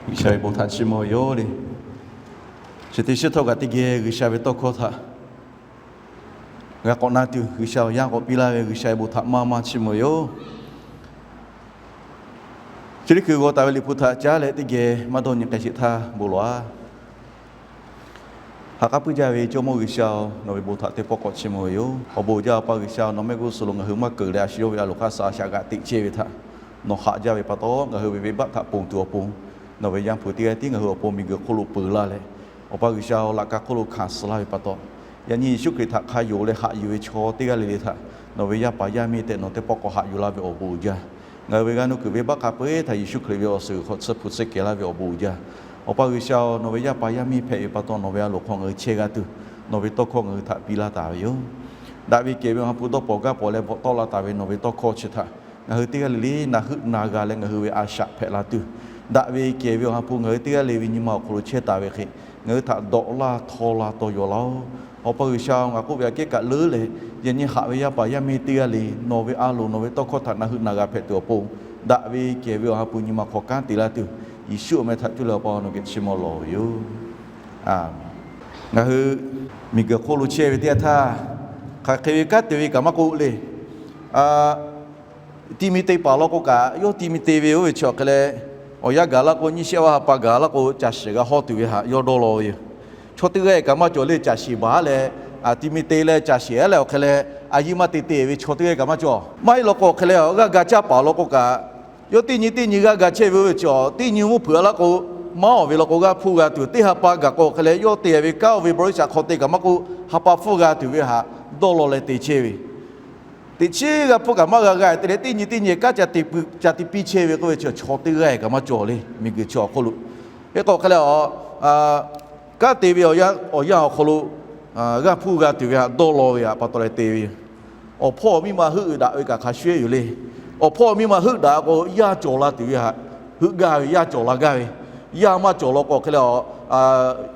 G'uiˬsha ve bon htaꞈ chiˇ mvuh ve yoˬ le. Chi teˇ shiˉ htawˇ kaꞈ teˇ geh G'uiˬsha ve tawˇ hkawˇ htaꞈ g'a k'awꞈ na tuˬ, G'uiˬsha awˬ yanˇ k'awꞈ piˇ laˇ ve G'uiˬsha ve bon htaꞈ maˇ maˇ chiˇ mvuh ve yoˬ. Chi teˇ hkui g'aw taˍ ve Liꞈ hpu htaꞈ caˉ leh teˇ geh maˇ dawˇ nyi k'ai sheˍ htaˇ bon lawˬ-a. Ha k'aˉ puiˉ jaˇ ve Jawˇmawˇ G'uiˬsha-oˬ, nawˬ ve bon htaꞈ teˇ pawˆ k'awꞈ chiˇ mvuh ve yoˬ. Awˬ bon uiˍ jaˇ Awˬ pa G'uiˬsha-oˬ, nawˬ mehˆ g'uˇ suhˍ lo ngaˬ hui maˇ keunˍ leh a shu yawˇ ve a loˍ hk'aˇ suh a shaꞈ g'aꞈ teꞈ chehˇ ve htaꞈ nawˬ haꞈ jaˇ ve pa taw, ngaˬ hui ve venˇbaˆ htaꞈ ponˬ tuˬ awˬ pon nawˬ ve Yaˇ hpu teˇ g'aˇ tiˉ ngaˬ hui awˬ pon miˬguiˬ hk'oˆ lo peuˬ laˇ leh, Awˬ pa G'uiˬsha-oˬ, laꞈ ka hk'oˆ lo hkanˍ suh laˇ ve pa taw, yaꞈ nyi Yeˍsuˆ Hkriꞈ htaꞈ hk'a yonˍ leh haꞈ yuˬ ve chaw teˇ g'aˇ le le htaꞈ nawˬ ve yaˇ paˍ yaˇ miˇ tehꞈ nawˬ teˇ pawˆ k'awꞈ haꞈ yuˬ laˇ ve awˬ bon uiˍ jaˇ. Ngaˬ hui ve g'aˇ nuˇ kuiˬ venˇbaˆ hk'a peu-eˬ htaꞈ Yeˍsuˆ Hkriꞈ ve awˬ suhˍ hk'aw tsuhˇ hpu tsuhˇ kehˬ laˇ ve awˬ bon uiˍ jaˇ. Awˬ pa G'uiˬsha-oˬ, nawˬ ve yaˇ paˍ yaˇ miˇ hpehꞈ ve pa taw, nawˬ ve a loˍ hk'aw ngaˬ hui chehˇ g'a tuˬ, nawˬ ve tawˇ hkawˇ ngaˬ hui htaꞈ piˇ laˇ taˍ ve yoˬ. Daꞈ ve kehˬ ve Awˬ ha hpu dawˇ pawnˍ gaˇ pawnˍ leh bvuhꞈ tawˆ la taˍ ve nawˬ ve tawˇ hkawˇ chi htaꞈ ngaˬ hui teˇ g'aˇ le le na heuˆ na g'a leh ngaˬ hui ve a shaꞈ hpehꞈ la tuˬ, daꞈ ve kehˬ ve Awˬ ha hpu ngaˬ hui teˇ g'aˇ le ve nyi ma awˬ hk'aw lo chehˇ taˍ ve hk'e, ngaˬ hui htaꞈ dawꞈ laˇ htaw la taw yaw laˇ-oˆ. Awˬ pa G'uiˬsha-oˬ, ngaˬ k'oˆ ve aꞈ kehˉ kaꞈ leuˉ leh, yaꞈ nyi haꞈ ve yaˇ paˍ yaˇ miˇ teˇ g'aˇ le nawˬ ve a loˍ nawˬ ve tawˇ hkawˇ htaꞈ na heuˆ na g'a hpehꞈ tuˬ awˬ pon, daꞈ ve kehˬ ve Awˬ ha hpu nyi ma hk'aw kanˉ te laˇ tuˬ, Yeˍsuˆ awˬ meh htaꞈ cuˇ leh Awˬ pa nawˬ geh chiˇ mvuh lawˬ ve yoˬ. Ngaˬ hui miˬguiˬ hk'oˆ lo chehˇ ve teˇ yanˇ htaˇ, hk'aˬ hk'e ve kanˉ te ve kaꞈ maˇ k'oˆ le. Tiˆmoˍteˍ paˍ law k'o kaꞈ, yawˇ Tiˆmoˍteˍ ve oˇ ve chi awˬ hk'e leh, awˬ yanˇ gaˬ laˇ k'o nyiˇ shehˆ vaˇ ha pa gaˬ laˇ k'o, caˬ shiˍ g'a hawˇ tuˬ ve htaꞈ yawˇ dawˇ law ve yoˬ. Chaw teˇ g'aˇ kaꞈ maˇ cawˬ le, caˬ shiˍ baˬ leh, Tiˆmoˍteˍ leh caˬ shiˍ-a leh awˬ hk'e leh a yiˇ maˇ te te ve chaw teˇ g'aˇ kaꞈ maˇ cawˬ. Maˇ heˆ law k'o awˬ hk'e leh g'aˇ ga caˇ paˍ law k'o kaꞈ, yawˇ teˇ nyi teˇ nyi g'aˇ ga chehˇ ve oˇ ve chi, teˇ nyi mvuhˇ hpeuꞈ-a laˇ k'o, maˇ awˬ ve law k'o g'aˇ hpuˇ g'a tuˬ, teˇ ha pa gaˬ k'o awˬ hk'e leh yawˇ te ve kanˉ oˇ ve บริษัท hk'aw te kaꞈ maˇ k'oˆ, ha pa hpfuhˇ g'a tuˬ ve htaꞈ dawˇ law leh te chehˇ ve. Teꞈ chiˉ g'aˇ hpuˇ kaꞈ maˇ g'a g'a te leh, teˇ nyi teˇ nyi kanˉ ca te piˇ chehˇ ve k'oˆ ve chi, chaw teˇ g'aˇ kaꞈ maˇ cawˬ le, miˬguiˬ chi awˬ hk'oˆ lo. Hk'e k'o hk'e leh, kanˉ te ve awˬ yanˇ awˬ hk'aw lo g'aˇ hpuˇ g'a tuˬ ve htaꞈ dawˇ law ve htaꞈ pa taw leh te ve yoˬ. Awˬ hpawˇ miˇ ma heuˆ daꞈ ve kaꞈ hk'a shuˍ-ehˉ yoˬ le. Awˬ hpawˇ miˇ ma heuˆ daꞈ k'o, yaˇ cawˬ la tuˬ ve htaꞈ heuˆ gaˇ ve, yaˇ cawˬ la gaˇ ve. Yaˇ maˇ cawˬ law k'o hk'e leh,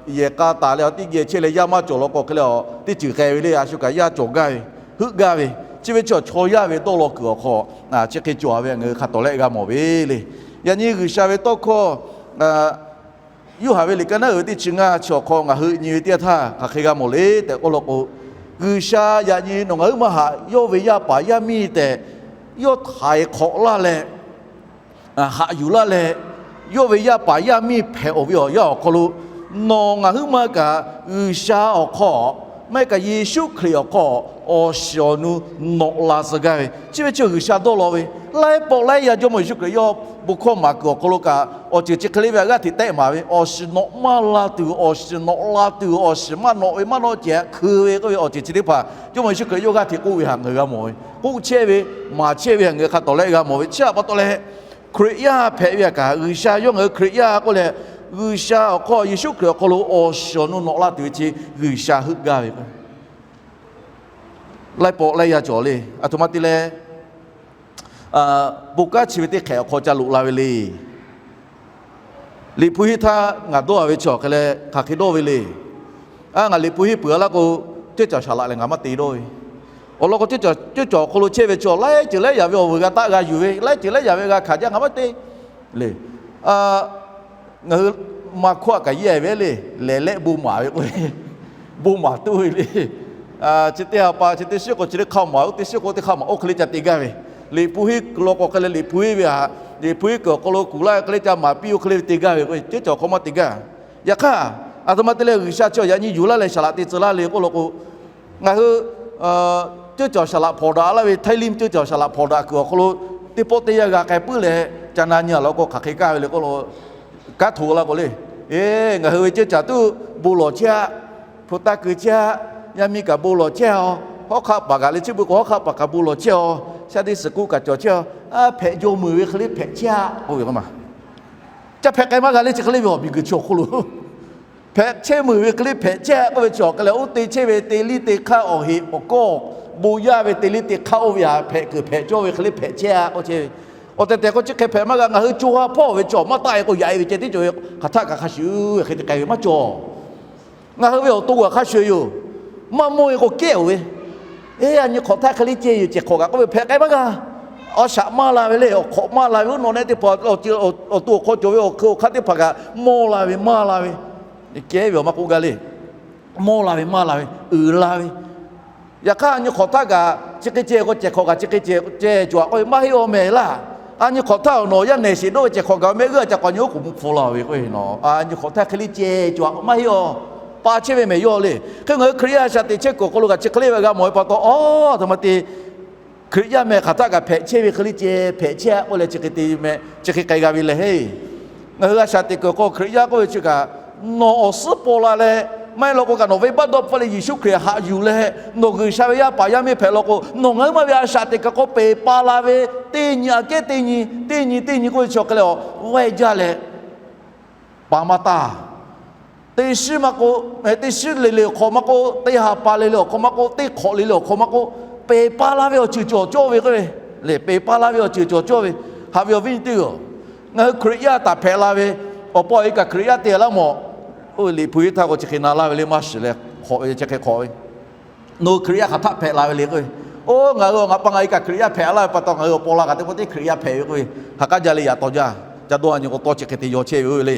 yehˬ k'a taˍ leh teˇ geh chehˇ leh yaˇ maˇ cawˬ law k'o hk'e leh, teˇ ceuˬ k'ai ve le, a shu kaꞈ yaˇ cawˬ gaˇ ve, heuˆ gaˇ ve. Chi ve chi chaw yaˇ ve dawˇ law kuiˬ awˬ hk'aw, chi hk'e cawˬ ve ngaˬ hui hk'a tawˍ lehˆ g'a mawˬ ve le. Yaꞈ nyi G'uiˬsha ve tawˇ hkawˇ Yoˇhanˬ ve liꞈ ka naˉ uiˍ ve teˇ chi ngaˇ chi awˬ hk'aw ngaˬ hui nyi ve teˇ yanˇ htaˇ hk'aˬ hk'e g'a mawˬ le tehꞈ k'oˆ law k'o, G'uiˬsha yaꞈ nyi nawˬ ngaˬ huiˉ maˇ haꞈ yawˇ ve yaˇ paˍ yaˇ miˇ tehꞈ yawˇ htaiˍ hk'awꞈ laˇ leh, haꞈ yuˬ laˇ leh, yawˇ ve yaˇ paˍ yaˇ miˇ hpehꞈ-oˬ ve awˬ yanˇ awˬ hk'aw lo, nawˬ ngaˬ huiˉ maˇ kaꞈ G'uiˬsha awˬ hk'aw, maˇ heˆ kaꞈ Yeˍsuˆ Hkriꞈ awˬ hk'aw awˬ shiˍ awˬ nu nawꞈ la tcuh gaˇ ve, chi ve chi G'uiˬsha dawˇ law ve. Laiˉ pawˆ laiˉ yaˇ Jawˇmawˇ Yeˍsuˆ Hkriꞈ yawˇ bon hkawˇ maˍ kuiˬ awˬ hk'aw lo kaꞈ, awˬ ceuˬ chi hk'e le ve htaꞈ g'aˇ hteꞈ tehˆ maˍ ve, awˬ shiˍ nawꞈ maˇ la tuˬ, awˬ shiˍ nawꞈ la tuˬ, awˬ shiˍ maˇ nawꞈ ve maˇ nawꞈ cehˬ htaꞈ hkui ve k'oˆ ve awˬ ceuˬ chi teˇ hpaˍ Jawˇmawˇ Yeˍsuˆ Hkriꞈ yawˇ g'aˇ hteꞈ k'oˆ ve htaꞈ ngaˬ hui g'a mawˬ ve. K'oˆ chehˇ ve, maˍ chehˇ ve htaꞈ ngaˬ hui hk'a tawˍ lehˆ g'a mawˬ ve. Chi htaꞈ pa taw leh, Hkriꞈ yaˇ hpehꞈ ve htaꞈ kaꞈ, G'uiˬsha yawˇ ngaˬ hui Hkriꞈ yaˇ k'oˆ leh, G'uiˬsha awˬ hk'aw Yeˍsuˆ Hkriꞈ awˬ hk'aw lo awˬ shiˍ awˬ nu nawꞈ la tuˬ ve chi G'uiˬsha heuˆ gaˇ ve k'o, laiˉ pawˆ laiˉ yaˇ cawˬ le. Aˬ htoꞈ ma te leh, bon kanˉ chi ve teˇ hk'ehꞈ awˬ hk'aw ca loꞈ la ve le. Liꞈ hpu henˇ htaˇ ngaˬ dawˇ-a ve chi awˬ hk'e leh hk'aˬ hk'e dawˇ ve le. A, ngaˬ liꞈ hpu henˇ peuˬ-a laˇ k'o, ceuˇ caˬ saˍ laꞈ lehˬ ngaˬ maˇ te dawˇ ve. Awˬ lawn k'o, ceuˇ caˬ awˬ hk'aw lo chehˇ ve chaw laiˉ ceuˬ laiˉ yaꞈ ve awˬ vuiˬ g'a taˆ g'a yuˬ ve, laiˉ ceuˬ laiˉ yaꞈ ve g'a hkanˍ jaˇ, ngaˬ maˇ te le. Ngaˬ hui maˇ hkawˇ a kaꞈ yehˇ ve le, lehˬ lehˆ bon maˍ ve k'o, bon maˍ tuˬ ve le. Chi teˇ ha pa chi teˇ shiˉ k'o chi teˇ hk'aˇ maˍ, oˇ teˇ shiˉ k'o teˇ hk'aˇ maˍ, oˇ hk'e le ca te gaˇ ve. Liꞈ hpu henˇ kuiˬ law k'o hk'e leh liꞈ hpu henˇ ve htaꞈ, liꞈ hpu henˇ kuiˬ awˬ hk'aw lo kuˬ laˇ hk'e le ca maˍ piˇ, oˇ hk'e le ve te gaˇ ve k'o, ceuˇ caˬ awˬ hk'aw maˇ te gaˇ. Yaꞈ hk'aˇ, aˬ htoꞈ ma te leh G'uiˬsha chi yaꞈ nyi yuˬ laˇ leh saˍ laꞈ te tcuh laˇ le k'oˆ law k'o, ngaˬ hui ceuˇ caˬ saˍ laꞈ hpawnˬ daꞈ laˇ ve, Htaiˇ liˇ ceuˇ caˬ saˍ laꞈ hpawnˬ daꞈ kuiˬ awˬ hk'aw lo teˇ pawˆ teˇ yanˇ g'a k'ai puiˉ leh ca na nyi-a law k'o, hk'aˬ hk'e kaˇ ve le k'oˆ law, kanˉ hto laˇ k'o le. Eˬ, ngaˬ hui ve ceuˇ caˬ tuˉ bon lawˬ chehˇ-a, hpu taˇ keu chehˇ-a, yaˇ miˇ kaꞈ bon lawˬ chehˇ-a, hawˉ hk'aˆ paˍ kaꞈ le chi beuꞈ k'o hawˉ hk'aˆ paˍ kaꞈ bon lawˬ chehˇ-a, Sunday school kaꞈ cawˬ chehˇ-a, a hpehꞈ jaw meuˬ ve hk'e le hpehꞈ chehˇ-a k'oˆ ve k'o ma. Ca hpehꞈ k'ai maˇ g'a le chi hk'e le ve awˬ miˬguiˬ chi awˬ hk'oˆ lo hpehꞈ chehˇ meuˬ ve hk'e le hpehꞈ chehˇ k'oˆ ve chi awˬ hk'e leh, oˇ te chehˇ ve te liˇ te hk'aˇ awˬ heꞈ awˬ kawˇ bon yaˇ ve te liˇ te hk'aˇ oˇ ve htaꞈ hpehꞈ kuiˬ hpehꞈ cawˇ ve hk'e le hpehꞈ chehˇ-a k'oˆ chehˇ ve. Awˬ tehˬ tehˬ k'o chi hk'e hpehꞈ maˇ g'a. Ngaˬ hui co ha hpawˇ ve chi awˬ maˇ taˆ-e k'o yaꞈ-e ve ceh tiˉ cawˬ ve, hk'aˬ htaˆ kaꞈ hk'a shuˍ hk'e te k'ai ve maˇ cawˬ. Ngaˬ hui ve awˬ to g'aꞈ hk'a shuˍ yoˬ. Maˇ mawˇ-e k'o kehˉ-oˬ ve, eˬ, a nyi hk'awꞈ htaˇ hk'e le ceh yoˬ ceh hk'awꞈ kaꞈ k'oˆ ve hpehꞈ k'ai maˇ g'a. A shaꞈ maˇ la ve le, awˬ hk'awꞈ maˇ la ve, uˉ nawˬ nehˆ teˇ hpaˍ awˬ tu awˬ tu awˬ hk'aw cawˬ ve awˬ hk'eun awˬ hk'aˇ teˇ hpaˍ kaꞈ mawˇ la ve maˇ la ve, kehˉ ve awˬ maˇ k'oˆ gaˇ le. Mawˇ la ve maˇ la ve, uiˍ la ve. Yaꞈ hk'aˇ, a nyi hk'awꞈ htaˇ kaꞈ chi hk'e ceh k'o, cehˬ hk'awꞈ kaꞈ chi hk'e ceh cawˬ a k'oˆ ve maˇ heˆ awˬ mehˍ laˇ. A nyi hk'awꞈ htaˇ awˬ nawˬ yaˇ nehˬ sheˍ dawˇ ve cehˬ hk'awꞈ kaꞈ awˬ meh g'euˆ a ca k'awꞈ nyi oˉ k'oˍ mvuh hpfuh la ve k'oˆ ve nawˬ, a nyi hk'awꞈ htaˇ hk'e le ceh cawˬ a k'o maˇ heˆ awˬ, pa chehˇ ve mehˍ yawˇ le. Hk'e ngaˬ hui Hkriꞈ yaˇ a shaꞈ teꞈ chehˇ kuiˬ awˬ hk'aw lo kaꞈ chi hk'e le ve g'a mawˬ ve pa taw, aˬ htoꞈ ma te Hkriꞈ yaˇ meh hk'aˬ htaˆ kaꞈ hpehꞈ chehˇ ve hk'e le ceh hpehꞈ chehˇ a k'oˆ leh chi hk'e te meh chi hk'e k'ai g'a ve lehˬ heˆ. Ngaˬ hui a shaꞈ teꞈ kuiˬ awˬ hk'aw Hkriꞈ yaˇ k'oˆ ve chi kaꞈ, nawˬ awˬ suhˉ paw la leh, maˇ heˆ law k'o kaꞈ nawˬ venˇbaˆ dawˇ hpfuhˆ leh Yeˍsuˆ Hkriꞈ haꞈ yuˬ leh, nawˬ G'uiˬsha ve yaˇ paˍ yaˇ miˇ hpehꞈ law k'o, nawˬ ngaˬ huiˉ ma ve a shaꞈ teꞈ kuiˬ hk'aw peˬ pa la ve teˇ nyi aꞈ kehˉ teˇ nyi, teˇ nyi teˇ nyi k'oˆ ve chi awˬ hk'e leh awˬ vaiˇ jaˇ leh pa maˇ taˇ. Teˇ shiˉ maˇ k'oˆ, teˇ shiˉ le le awˬ hk'aw maˇ k'oˆ, teˇ ha pa le le awˬ hk'aw maˇ k'oˆ, teˇ hk'awꞈ le le awˬ hk'aw maˇ k'oˆ, peˬ pa la ve awˬ ceuˬ cawˬ cawˇ ve k'oˆ ve le. Peˬ pa la ve awˬ ceuˬ cawˬ cawˇ ve, haꞈ ve awˬ viˉ nyi teˇ g'aˇ, ngaˬ hui Hkriꞈ yaˇ taˍ hpehꞈ la ve, awˬ pa awˬ e kaꞈ Hkriꞈ yaˇ te laˇ mawˬ. Oˇ ve Liꞈ hpu hiˆ htaˇ k'o chi hk'e na laˇ ve le, maˇ shiˍ leh hk'awꞈ ve chi hk'e hk'awꞈ ve Nawˬ hui Hkriꞈ yaˇ hk'aˬ htaˆ hpehꞈ la ve le k'oˆ ve. Oˇ, ngaˬ hui awˬ ngaˬ pa ngaˬ e kaꞈ Hkriꞈ yaˇ hpehꞈ laˇ ve pa taw, ngaˬ hui awˬ paw la kaꞈ teˇ pawˆ teˇ Hkriꞈ yaˇ hpehꞈ ve k'oˆ ve, ha k'aˉ jaˇ le yaꞈ taw jaˇ. Ca dawˇ a nyi k'o tawˇ chi hk'e te yaw chehˇ ve oˇ le.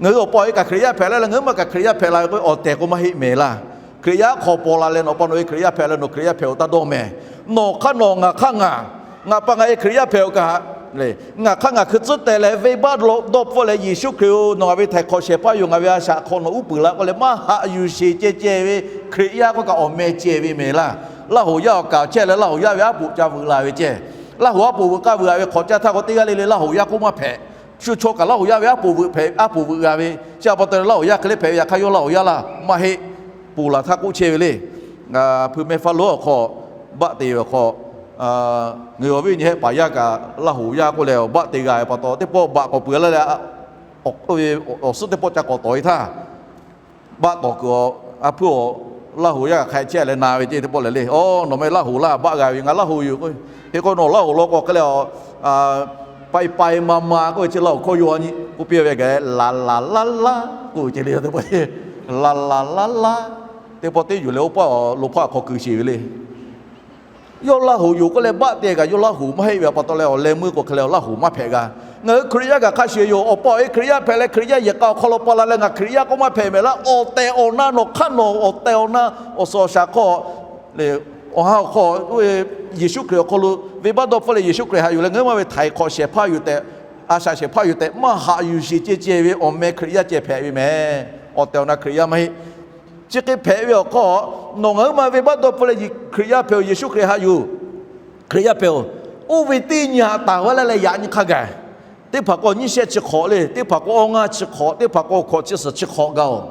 Ngaˬ hui awˬ pa awˬ e kaꞈ Hkriꞈ yaˇ hpehꞈ laˇ leh ngaˬ hui ma kaꞈ Hkriꞈ yaˇ hpehꞈ la ve k'oˆ ve awˬ tehˬ k'o maˇ heˆ mehˍ laˇ. Hkriꞈ yaˇ hk'aw paw la leh nawˬ pa nawˬ e Hkriꞈ yaˇ hpehꞈ leh nawˬ Hkriꞈ yaˇ hpehꞈ-oˬ taˇ dawˇ mehˍ. Nawˬ hk'aˇ nawˬ ngaˬ hk'aˇ ngaˬ, ngaˬ pa ngaˬ e Hkriꞈ yaˇ hpehꞈ-oˬ kaꞈ, ngaˬ hk'aˇ ngaˬ hkui tcuhˉ teh leh venˇbaˆ dawˇ hpfuhˆ leh Yeˍsuˆ Hkriꞈ-oˬ, nawˬ ngaˬ ve htaiˍ hk'awꞈ shehˍ hpaˇ yoˬ, ngaˬ ve a shaꞈ hk'aw nawˬ uˉ peunˍ la k'oˆ leh maˇ haꞈ yuˬ sheˍ ceh ceh ve Hkriꞈ yaˇ k'oˆ kaꞈ awˬ meh ceh ve mehˍ laˇ. Laˇ hoꞈ yaˇ awˬ kaˍ chehˇ leh Laˇ hoꞈ yaˇ ve aˉ poꞈ ca vuiꞈ la ve ceh. Laˇ hoꞈ aˉ poꞈ vuiꞈ k'aˇ vuiꞈ a ve hk'awꞈ caˇ htaˇ k'o teˇ g'aˇ le le Laˇ hoꞈ yaˇ k'oˆ maˇ hpehꞈ. Shu chaw kaꞈ Laˇ hoꞈ yaˇ ve aˉ poꞈ vuiꞈ hpehꞈ, aˉ poꞈ vuiꞈ g'a ve, chi a pa taw leh Laˇ hoꞈ yaˇ hk'e le hpehꞈ ve yaꞈ hk'aˇ yawˇ Laˇ hoꞈ yaˇ laˇ maˇ heˆ. Ponˬ laˬ htaˇ k'oˆ chehˇ ve le. Ngaˬ hpui meh faˉ lonˉ awˬ hk'aw baˆ te ve awˬ hk'aw, ngaˬ hui awˬ viˉ nyi hehˆ paˍ yaˇ kaꞈ Laˇ hoꞈ yaˇ k'oˆ leh baˆ te g'a ve pa taw, teˇ pawˆ baꞈ k'awꞈ peuˬ laˇ leh, awˬ suhˉ teˇ pawˆ ca k'awꞈ tawˍ e htaˇ, baˆ tawˍ kuiˬ awˬ a hpuiˇ awˬ Laˇ hoꞈ yaˇ kaꞈ hk'a chehˇ leh na ve ceh teˇ pawˆ lehˬ le. Aˬ, nawˬ meh Laˇ hoꞈ laˇ baˆ g'a ve, ngaˬ Laˇ hoꞈ yoˬ k'o, hk'e k'o nawˬ Laˇ hoꞈ law k'o hk'e leh, pai pai ma ma k'oˆ ve chi Laˇ hoꞈ hkawˇ yaw a nyi k'oˆ piˇ ve gaˬ, laˬ laˬ laˇ laˇ k'oˆ ve ceh le. Teˇ pawˆ laˬ laˬ laˇ laˇ, teˇ pawˆ teˇ yuˬ leh oˇ paˆ lo hpaˇ hk'aw keu sheˍ ve le. Yawˇ Laˇ hoꞈ yoˬ k'oˆ leh baˆ te kaꞈ yawˇ Laˇ hoꞈ maˇ heˆ ve a pa taw leh awˬ leh meuˇ k'o hk'e leh Laˇ hoꞈ maˇ hpehꞈ g'a. Ngaˬ hui Hkriꞈ yaˇ kaꞈ hk'a shuˍ yoˬ. Awˬ pa awˬ e Hkriꞈ yaˇ hpehꞈ leh Hkriꞈ yaˇ yehˬ k'a awˬ hk'aw lo pa la leh ngaˬ Hkriꞈ yaˇ k'oˆ maˇ hpehꞈ mehˍ laˇ. Awˬ tehˬ awˬ na nawˬ hk'aˇ nawˬ awˬ tehˬ awˬ na, awˬ suhˍ awˬ shaˍ hk'aw, awˬ ha awˬ hk'aw, Yeˍsuˆ Hkriꞈ awˬ hk'aw lo venˇbaˆ dawˇ hpfuhˆ leh Yeˍsuˆ Hkriꞈ haꞈ yuˬ leh ngaˬ hui ma ve htaiˍ hk'awꞈ shehˍ hpaˇ yoˬ tehꞈ, a shaꞈ shehˍ hpaˇ yoˬ tehꞈ maˇ haꞈ yuˬ sheˍ ceh ceh ve awˬ meh Hkriꞈ yaˇ ceh hpehꞈ ve mehˍ. Awˬ tehˬ awˬ na Hkriꞈ yaˇ maˇ heˆ. Chi hk'e hpehꞈ ve awˬ hk'aw, nawˬ ngaˬ hui ma venˇbaˆ dawˇ hpfuhˆ leh Hkriꞈ yaˇ hpehꞈ-oˬ, Yeˍsuˆ Hkriꞈ haꞈ yuˬ, Hkriꞈ yaˇ hpehꞈ-oˬ, oˇ ve teˇ nyi htaꞈ taˍ g'a leh leh yaꞈ nyi hk'a gaˬ. Teˇ hpaˍ k'o nyiˇ shehˆ chi hk'awꞈ le, teˇ hpaˍ k'o awˇ ngaˇ chi hk'awꞈ, teˇ hpaˍ k'o awˬ hkawꞈ chi suhˍ chi hk'awꞈ gaˬ-oˬ.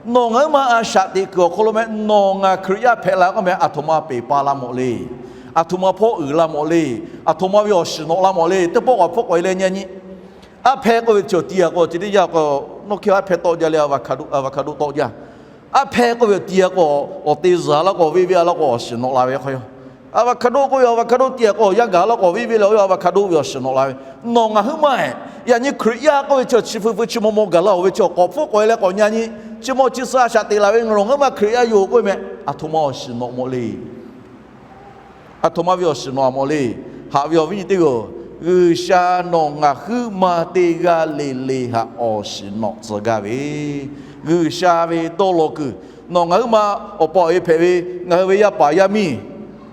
Nawˬ ngaˬ hui ma a shaꞈ teꞈ kuiˬ awˬ hk'aw lo meh, nawˬ ngaˬ Hkriꞈ yaˇ hpehꞈ la k'oˆ meh, aˬ htoꞈ ma peˬ pa la mawˬ le. Aˬ htoꞈ ma hpawˇ uiˍ la mawˬ le. Aˬ htoꞈ ma ve awˬ shiˍ nawꞈ la mawˬ le. Teˇ pawˆ k'awꞈ hpfuhˆ k'awꞈ e leh nyi nyi Aˉ hpehˇ k'oˆ ve chi awˬ ti a k'o, chi teˇ yanˇ k'o, nawˇ hk'e aˉ hpehˇ tawˆ jaˇ leh, avocado tawˆ jaˇ. Aˉ hpehˇ k'oˆ ve awˬ ti a k'o, awˬ te zuhˬ a la k'o, viˆ viˆ a la k'o, awˬ shiˍ nawꞈ la ve hk'aw yoˬ. Avocado k'oˆ ve, avocado ti a k'o, awˬ yanˇ gaˬ la k'o, viˆ viˆ le, awˬ yanˇ avocado ve awˬ shiˍ nawꞈ la ve. Nawˬ ngaˬ huiˉ maˇ-ehˬ, yaꞈ nyi Hkriꞈ yaˇ k'oˆ ve chi chi feu feu chi maw maw gaˬ la-oˬ ve chi awˬ k'awꞈ hpfuhˆ k'awꞈ e leh k'awꞈ nyi nyi, chi maw chi suh a shaꞈ teꞈ la ve ngaˬ nawˬ ngaˬ huiˉ maˇ Hkriꞈ yaˇ yoˬ k'oˆ ve meh, aˬ htoꞈ ma awˬ shiˍ nawꞈ mawˬ le. Aˬ htoꞈ ma ve awˬ shiˍ nawꞈ a mawˬ le. Haꞈ ve awˬ viˉ nyi teˇ g'aˇ-oˬ, G'uiˬsha nawˬ ngaˬ huiˉ maˇ teˇ g'aˇ le le htaꞈ awˬ shiˍ nawꞈ tcuh gaˇ ve, G'uiˬsha ve dawˇ law kuiˬ, nawˬ ngaˬ huiˉ maˇ awˬ pa awˬ e hpehꞈ ve, ngaˬ hui ve yaˇ paˍ yaˇ miˇ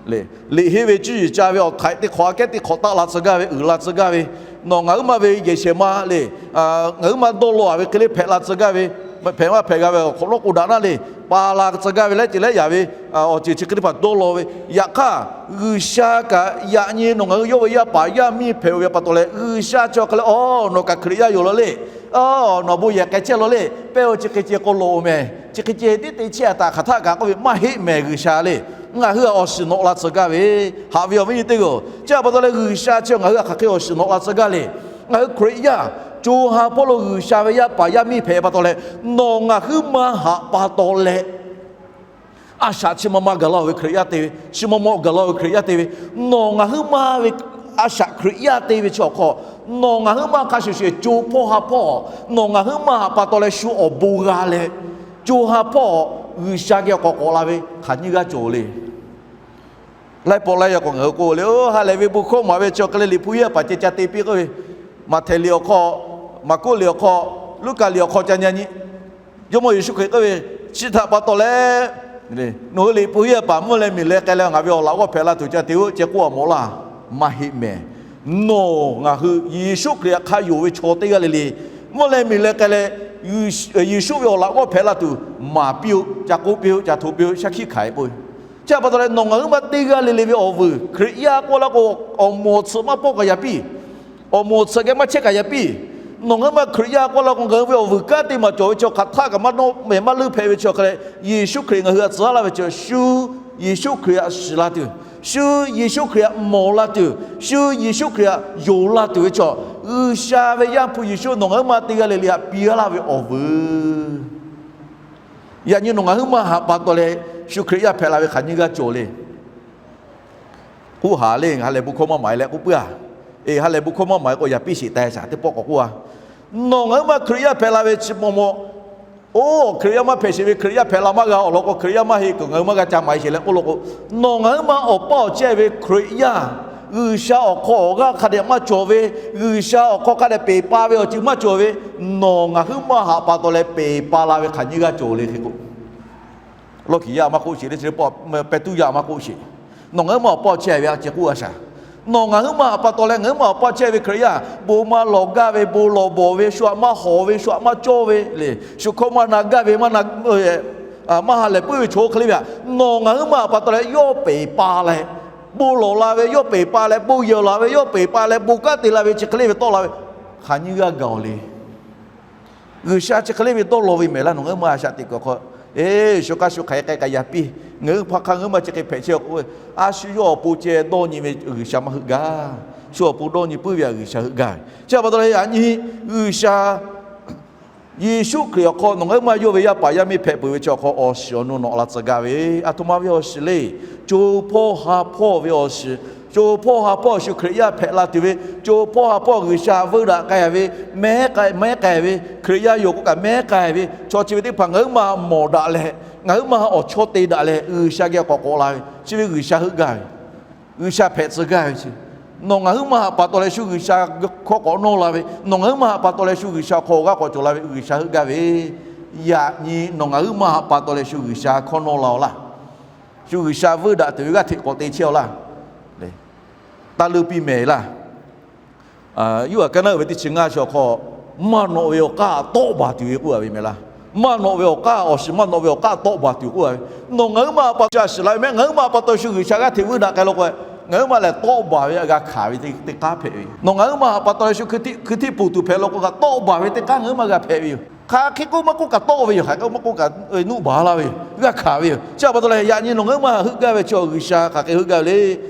le, liꞈ henˇ ve cuˇ yiˍ ca ve awˬ htaiꞈ teˇ hk'awꞈ aꞈ kehˉ teˇ hk'awꞈ taˆ la tcuh gaˇ ve, uiˍ la tcuh gaˇ ve, nawˬ ngaˬ huiˉ maˇ ve yehˬ shehˍ ma le, ngaˬ huiˉ maˇ dawˇ law-a ve hk'e le hpehꞈ la tcuh gaˇ ve, hpehꞈ maˇ hpehꞈ g'a ve awˬ hk'awꞈ nawˉ k'o daꞈ naˉ le, pa la tcuh gaˇ ve leh ceh leh yaꞈ ve awˬ ceuˬ chi hk'e teˇ hpaˍ dawˇ law ve. Yaꞈ hk'aˇ, G'uiˬsha kaꞈ yaꞈ nyi nawˬ ngaˬ hui yawˇ ve yaˇ paˍ yaˇ miˇ hpehꞈ-oˬ ve pa taw leh, G'uiˬsha chi awˬ hk'e leh, Aˬ, nawˬ kaꞈ Hkriꞈ yaˇ yoˬ law le. Aˬ, nawˬ bon yehˬ k'ai chehˇ law le. Pehˇ-oˬ, chi hk'e ceh k'o loꞈ-oˬ mehˍ, chi hk'e ceh tiˉ te chehˇ-a taꞈ hk'aˬ htaˆ kaꞈ k'oˆ ve maˇ heˆ mehˍ G'uiˬsha le. Ngaˬ hui-a awˬ shiˍ nawꞈ la tcuh gaˇ ve, haꞈ ve awˬ viˉ nyi teˇ g'aˇ-oˬ, chi a pa taw leh G'uiˬsha chi ngaˬ hui-a hk'aˬ hk'e awˬ shiˍ nawꞈ la tcuh gaˇ le. Ngaˬ hui Hkriꞈ yaˇ co ha hpawˇ lo G'uiˬsha ve yaˇ paˍ yaˇ miˇ hpehꞈ pa taw leh, nawˬ ngaˬ huiˉ maˇ haꞈ pa taw leh, a shaꞈ chi ma ma gaˬ la-oˬ ve Hkriꞈ yaˇ te ve, chi ma ma gaˬ la-oˬ ve Hkriꞈ yaˇ te ve, nawˬ ngaˬ huiˉ maˇ ve a shaꞈ Hkriꞈ yaˇ te ve chi awˬ hk'aw, nawˬ ngaˬ huiˉ maˇ hk'a shuˍ shuˍ co hpawˇ ha hpawˇ nawˬ ngaˬ huiˉ maˇ haꞈ pa taw leh shu awˬ bon g'a leh, co ha hpawˇ G'uiˬsha geh awˬ k'awꞈ k'awꞈ la ve hk'aˬ nyiˇ g'aˇ cawˬ le. Laiˉ pawˆ laiˉ yaˇ k'o ngaˬ hui k'oˆ le, oˇ ha lehˬ ve bon hkawˇ maˍ ve chi awˬ hk'e leh Liꞈ hpu yaˇ paˍ ceh ca te piˇ k'oˆ ve, Maꞈhtehˍ liꞈ awˬ hk'aw, Maˍkuˆ liꞈ awˬ hk'aw, Luˉkaꞈ liꞈ awˬ hk'aw ca nyi nyi. Jawˇmawˇ Yeˍsuˆ Hkriꞈ k'oˆ ve, chi htaꞈ pa taw leh, nawˬ hui Liꞈ hpu yaˇ paˍ mvuhˇ leh miˬ leh k'ai leh ngaˬ ve awˬ laꞈ g'awˇ hpehꞈ la tuˬ ca te-oˬ ceh k'oˆ a mawˬ laˇ. Maˇ heˆ mehˍ. Nawˬ ngaˬ hui Yeˍsuˆ Hkriꞈ htaꞈ hk'a yonˍ ve chaw teˇ g'aˇ le le, mvuhˇ leh miˬ leh k'ai leh, Yeˍsuˆ ve awˬ laꞈ g'awˇ hpehꞈ la tuˬ maˍ piˇ-oˆ, ca k'oˆ piˇ-oˆ, ca hto piˇ-oˆ, shaˉ hkiˆ hkanˍ-e k'oˆ ve. Chi htaꞈ pa taw leh nawˬ ngaˬ huiˉ ma teˇ g'aˇ le le ve awˬ vuiˬ Hkriꞈ yaˇ k'oˆ laˇ k'o, awˬ moˍ awˬ tsuhꞈ maˇ pawˆ kaꞈ yaꞈ piˇ. Awˬ moˍ awˬ tsuhꞈ geh maˇ chehˇ kaꞈ yaꞈ piˇ. Nawˬ ngaˬ huiˉ ma Hkriꞈ yaˇ k'oˆ laˇ k'o, ngaˬ hui ve awˬ vuiˬ kanˉ te maˬ cawˬ ve chi hk'aˬ htaˆ kaꞈ maˇ nawˆ mehˍ maˇ leuˉ hpehꞈ ve chi awˬ hk'e leh, Yeˍsuˆ Hkriꞈ ngaˬ hui htaꞈ tcuh laˇ ve chi, shu Yeˍsuˆ Hkriꞈ htaꞈ shiˍ la tuˬ, shu Yeˍsuˆ Hkriꞈ htaꞈ mawˬ la tuˬ, shu Yeˍsuˆ Hkriꞈ htaꞈ yonˍ la tuˬ ve chaw, G'uiˬsha ve Yaˇ hpu Yeˍsuˆ nawˬ ngaˬ huiˉ ma teˇ g'aˇ le le htaꞈ piˇ laˇ ve awˬ vuiˬ. Yaꞈ nyi nawˬ ngaˬ huiˉ ma htaꞈ pa taw leh, shu Hkriꞈ yaˇ hpehꞈ la ve hk'aˬ nyiˇ g'aˇ cawˬ le. K'oˆ haˍ le, ha lehˬ bon hkawˇ maˇ maˍ-e leh k'oˆ puiˉ-a. Eˬ, ha lehˬ bon hkawˇ maˇ maˍ-e k'o yaꞈ piˇ sheˍ taˍ shaˍ teˇ pawˆ k'awꞈ k'oˆ-a. Nawˬ ngaˬ huiˉ ma Hkriꞈ yaˇ hpehꞈ la ve chi maw maw, oˇ Hkriꞈ yaˇ maˇ hpehꞈ sheˍ ve Hkriꞈ yaˇ hpehꞈ la maˇ g'a awˬ lawn k'o, Hkriꞈ yaˇ maˇ heˆ kuiˬ ngaˬ hui maˇ g'a ca maˍ-e sheˍ leh k'oˆ law k'o, nawˬ ngaˬ huiˉ ma awˬ paˇ awˬ chehˇ ve Hkriꞈ yaˇ, G'uiˬsha awˬ hk'aw awˬ g'aˇ hk'a dehꞈ maˇ cawˬ ve, G'uiˬsha awˬ hk'aw hk'a dehꞈ peˬ pa ve awˬ ceuˬ maˇ cawˬ ve, nawˬ ngaˬ huiˉ ma htaꞈ pa taw leh peˬ pa la ve hk'aˬ nyiˇ g'aˇ cawˬ le hk'e k'o, lawˇ kiˍ yaˇ maˇ k'oˆ sheˍ le, chi pawˆ pehˇ tuˉ yaˇ maˇ k'oˆ sheˍ. Nawˬ ngaˬ huiˉ ma awˬ paˇ awˬ chehˇ ve a ceh k'oˆ a shaˍ. Nawˬ ngaˬ huiˉ ma htaꞈ pa taw leh ngaˬ huiˉ ma awˬ paˇ chehˇ ve Hkriꞈ yaˇ, bon maˇ lawˬ gaˇ ve, bon lawˬ bawˬ ve, shu htaꞈ maˇ hawˍ ve, shu htaꞈ maˇ cawˇ ve le, shu hkawˇ maˇ na gaˇ ve, maˇ na, maˇ ha lehˬ puiˉ ve chaw hk'e le ve htaꞈ nawˬ ngaˬ huiˉ ma htaꞈ pa taw leh yawˇ peˬ pa leh, bon lawˬ la ve yawˇ peˬ pa leh, bon yehˬ laˬ ve yawˇ peˬ pa leh, bon kanˉ te la ve chi hk'e le ve tawˆ la ve, hk'aˬ nyiˇ g'aˇ gaˬ-oˬ le. G'uiˬsha chi hk'e le ve dawˇ law ve mehˍ laˇ. Nawˬ ngaˬ huiˉ ma a shaꞈ teꞈ kuiˬ awˬ hk'aw, eˬ, shu hk'aˇ shu hk'aˬ hk'e k'ai kaꞈ yaꞈ piˇ. Ngaˬ hui hpaˇ hk'aˇ ngaˬ huiˉ ma chi hk'e hpehꞈ chehˇ k'o, a shu yawˇ awˬ pon ceh dawˇ nyi ve G'uiˬsha maˇ heuˆ gaˇ. Shu awˬ pon dawˇ nyi puiˉ ve htaꞈ G'uiˬsha heuˆ gaˇ ve. Chi htaꞈ pa taw leh yaꞈ nyi G'uiˬsha Yeˍsuˆ Hkriꞈ awˬ hk'aw nawˬ ngaˬ huiˉ ma yawˇ ve yaˇ paˍ yaˇ miˇ hpehꞈ peuˬ ve chi awˬ hk'aw awˬ shiˍ awˬ nu nawꞈ la tcuh gaˇ ve, aˬ htoꞈ ma ve awˬ shiˍ le. Co hpawˇ ha hpawˇ ve awˬ shiˍ, co hpawˇ ha hpawˇ shu Hkriꞈ yaˇ hpehꞈ la tuˬ ve, co hpawˇ ha hpawˇ G'uiˬsha veuˇ daꞈ k'ai ve, mehˉ k'ai mehˉ k'ai ve, Hkriꞈ yaˇ yoˬ k'oˆ kaꞈ mehˉ k'ai ve chaw chi ve teˇ hpaˍ ngaˬ huiˉ ma mawˬ daꞈ leh, ngaˬ huiˉ ma awˬ chawˇ te daꞈ leh G'uiˬsha geh k'awꞈ k'awꞈ la ve chi ve G'uiˬsha heuˆ gaˇ ve, G'uiˬsha hpehꞈ tcuh gaˇ ve chi. Nawˬ ngaˬ huiˉ ma htaꞈ pa taw leh shu G'uiˬsha hkawˇ k'awꞈ nawˇ la ve, nawˬ ngaˬ huiˉ ma htaꞈ pa taw leh shu G'uiˬsha hk'aw awˬ g'aˇ k'awꞈ cawˬ la ve G'uiˬsha heuˆ gaˇ ve, yaꞈ nyi nawˬ ngaˬ huiˉ ma htaꞈ pa taw leh shu G'uiˬsha hkawˇ nawˇ la-oˬ laˇ. Shu G'uiˬsha veuˇ daꞈ tuˬ ve g'aˇ hteꞈ k'awꞈ te chehˇ-oˬ laˇ. Taˇ leuˇ piˇ mehˍ laˇ. Yuˇ aꞈ kaˇ naˉ uiˍ ve teˇ chi ngaˇ chi awˬ hk'aw, maˇ nawꞈ ve awˬ k'aˇ tawˆ baˬ tuˬ ve k'oˆ a ve mehˍ laˇ. Maˇ nawꞈ ve awˬ k'aˇ, awˬ shiˍ maˇ nawꞈ ve awˬ k'aˇ tawˆ baˬ tuˬ k'oˆ a ve. Nawˬ ngaˬ huiˉ ma htaꞈ pa taw shu a shiˍ la ve mehˆ, ngaˬ huiˉ ma htaꞈ pa taw shu G'uiˬsha g'aˇ hteꞈ veuˇ daꞈ k'ai law k'o, ngaˬ huiˉ ma lehˬ tawˆ baˬ ve g'a hkanˍ ve teˇ k'aˉ hpehꞈ ve yoˬ. Nawˬ ngaˬ huiˉ ma htaꞈ pa taw leh shu hkui htiˆ poˬ tuˬ hpehꞈ law k'o, kaꞈ tawˆ baˬ ve teˇ k'aˉ ngaˬ huiˉ ma g'a hpehꞈ ve yoˬ. Hk'aˬ hk'e k'oˆ maˇ k'oˆ kaꞈ tawˆ ve yoˬ. Hk'aˬ hk'e k'oˆ maˇ k'oˆ kaꞈ nuˆ baˬ laˇ ve yoˬ. G'a hkanˍ ve yoˬ. Chi htaꞈ pa taw leh yaꞈ nyi nawˬ ngaˬ huiˉ ma htaꞈ heuˆ gaˇ ve chi G'uiˬsha hk'aˬ hk'e heuˆ gaˇ ve le.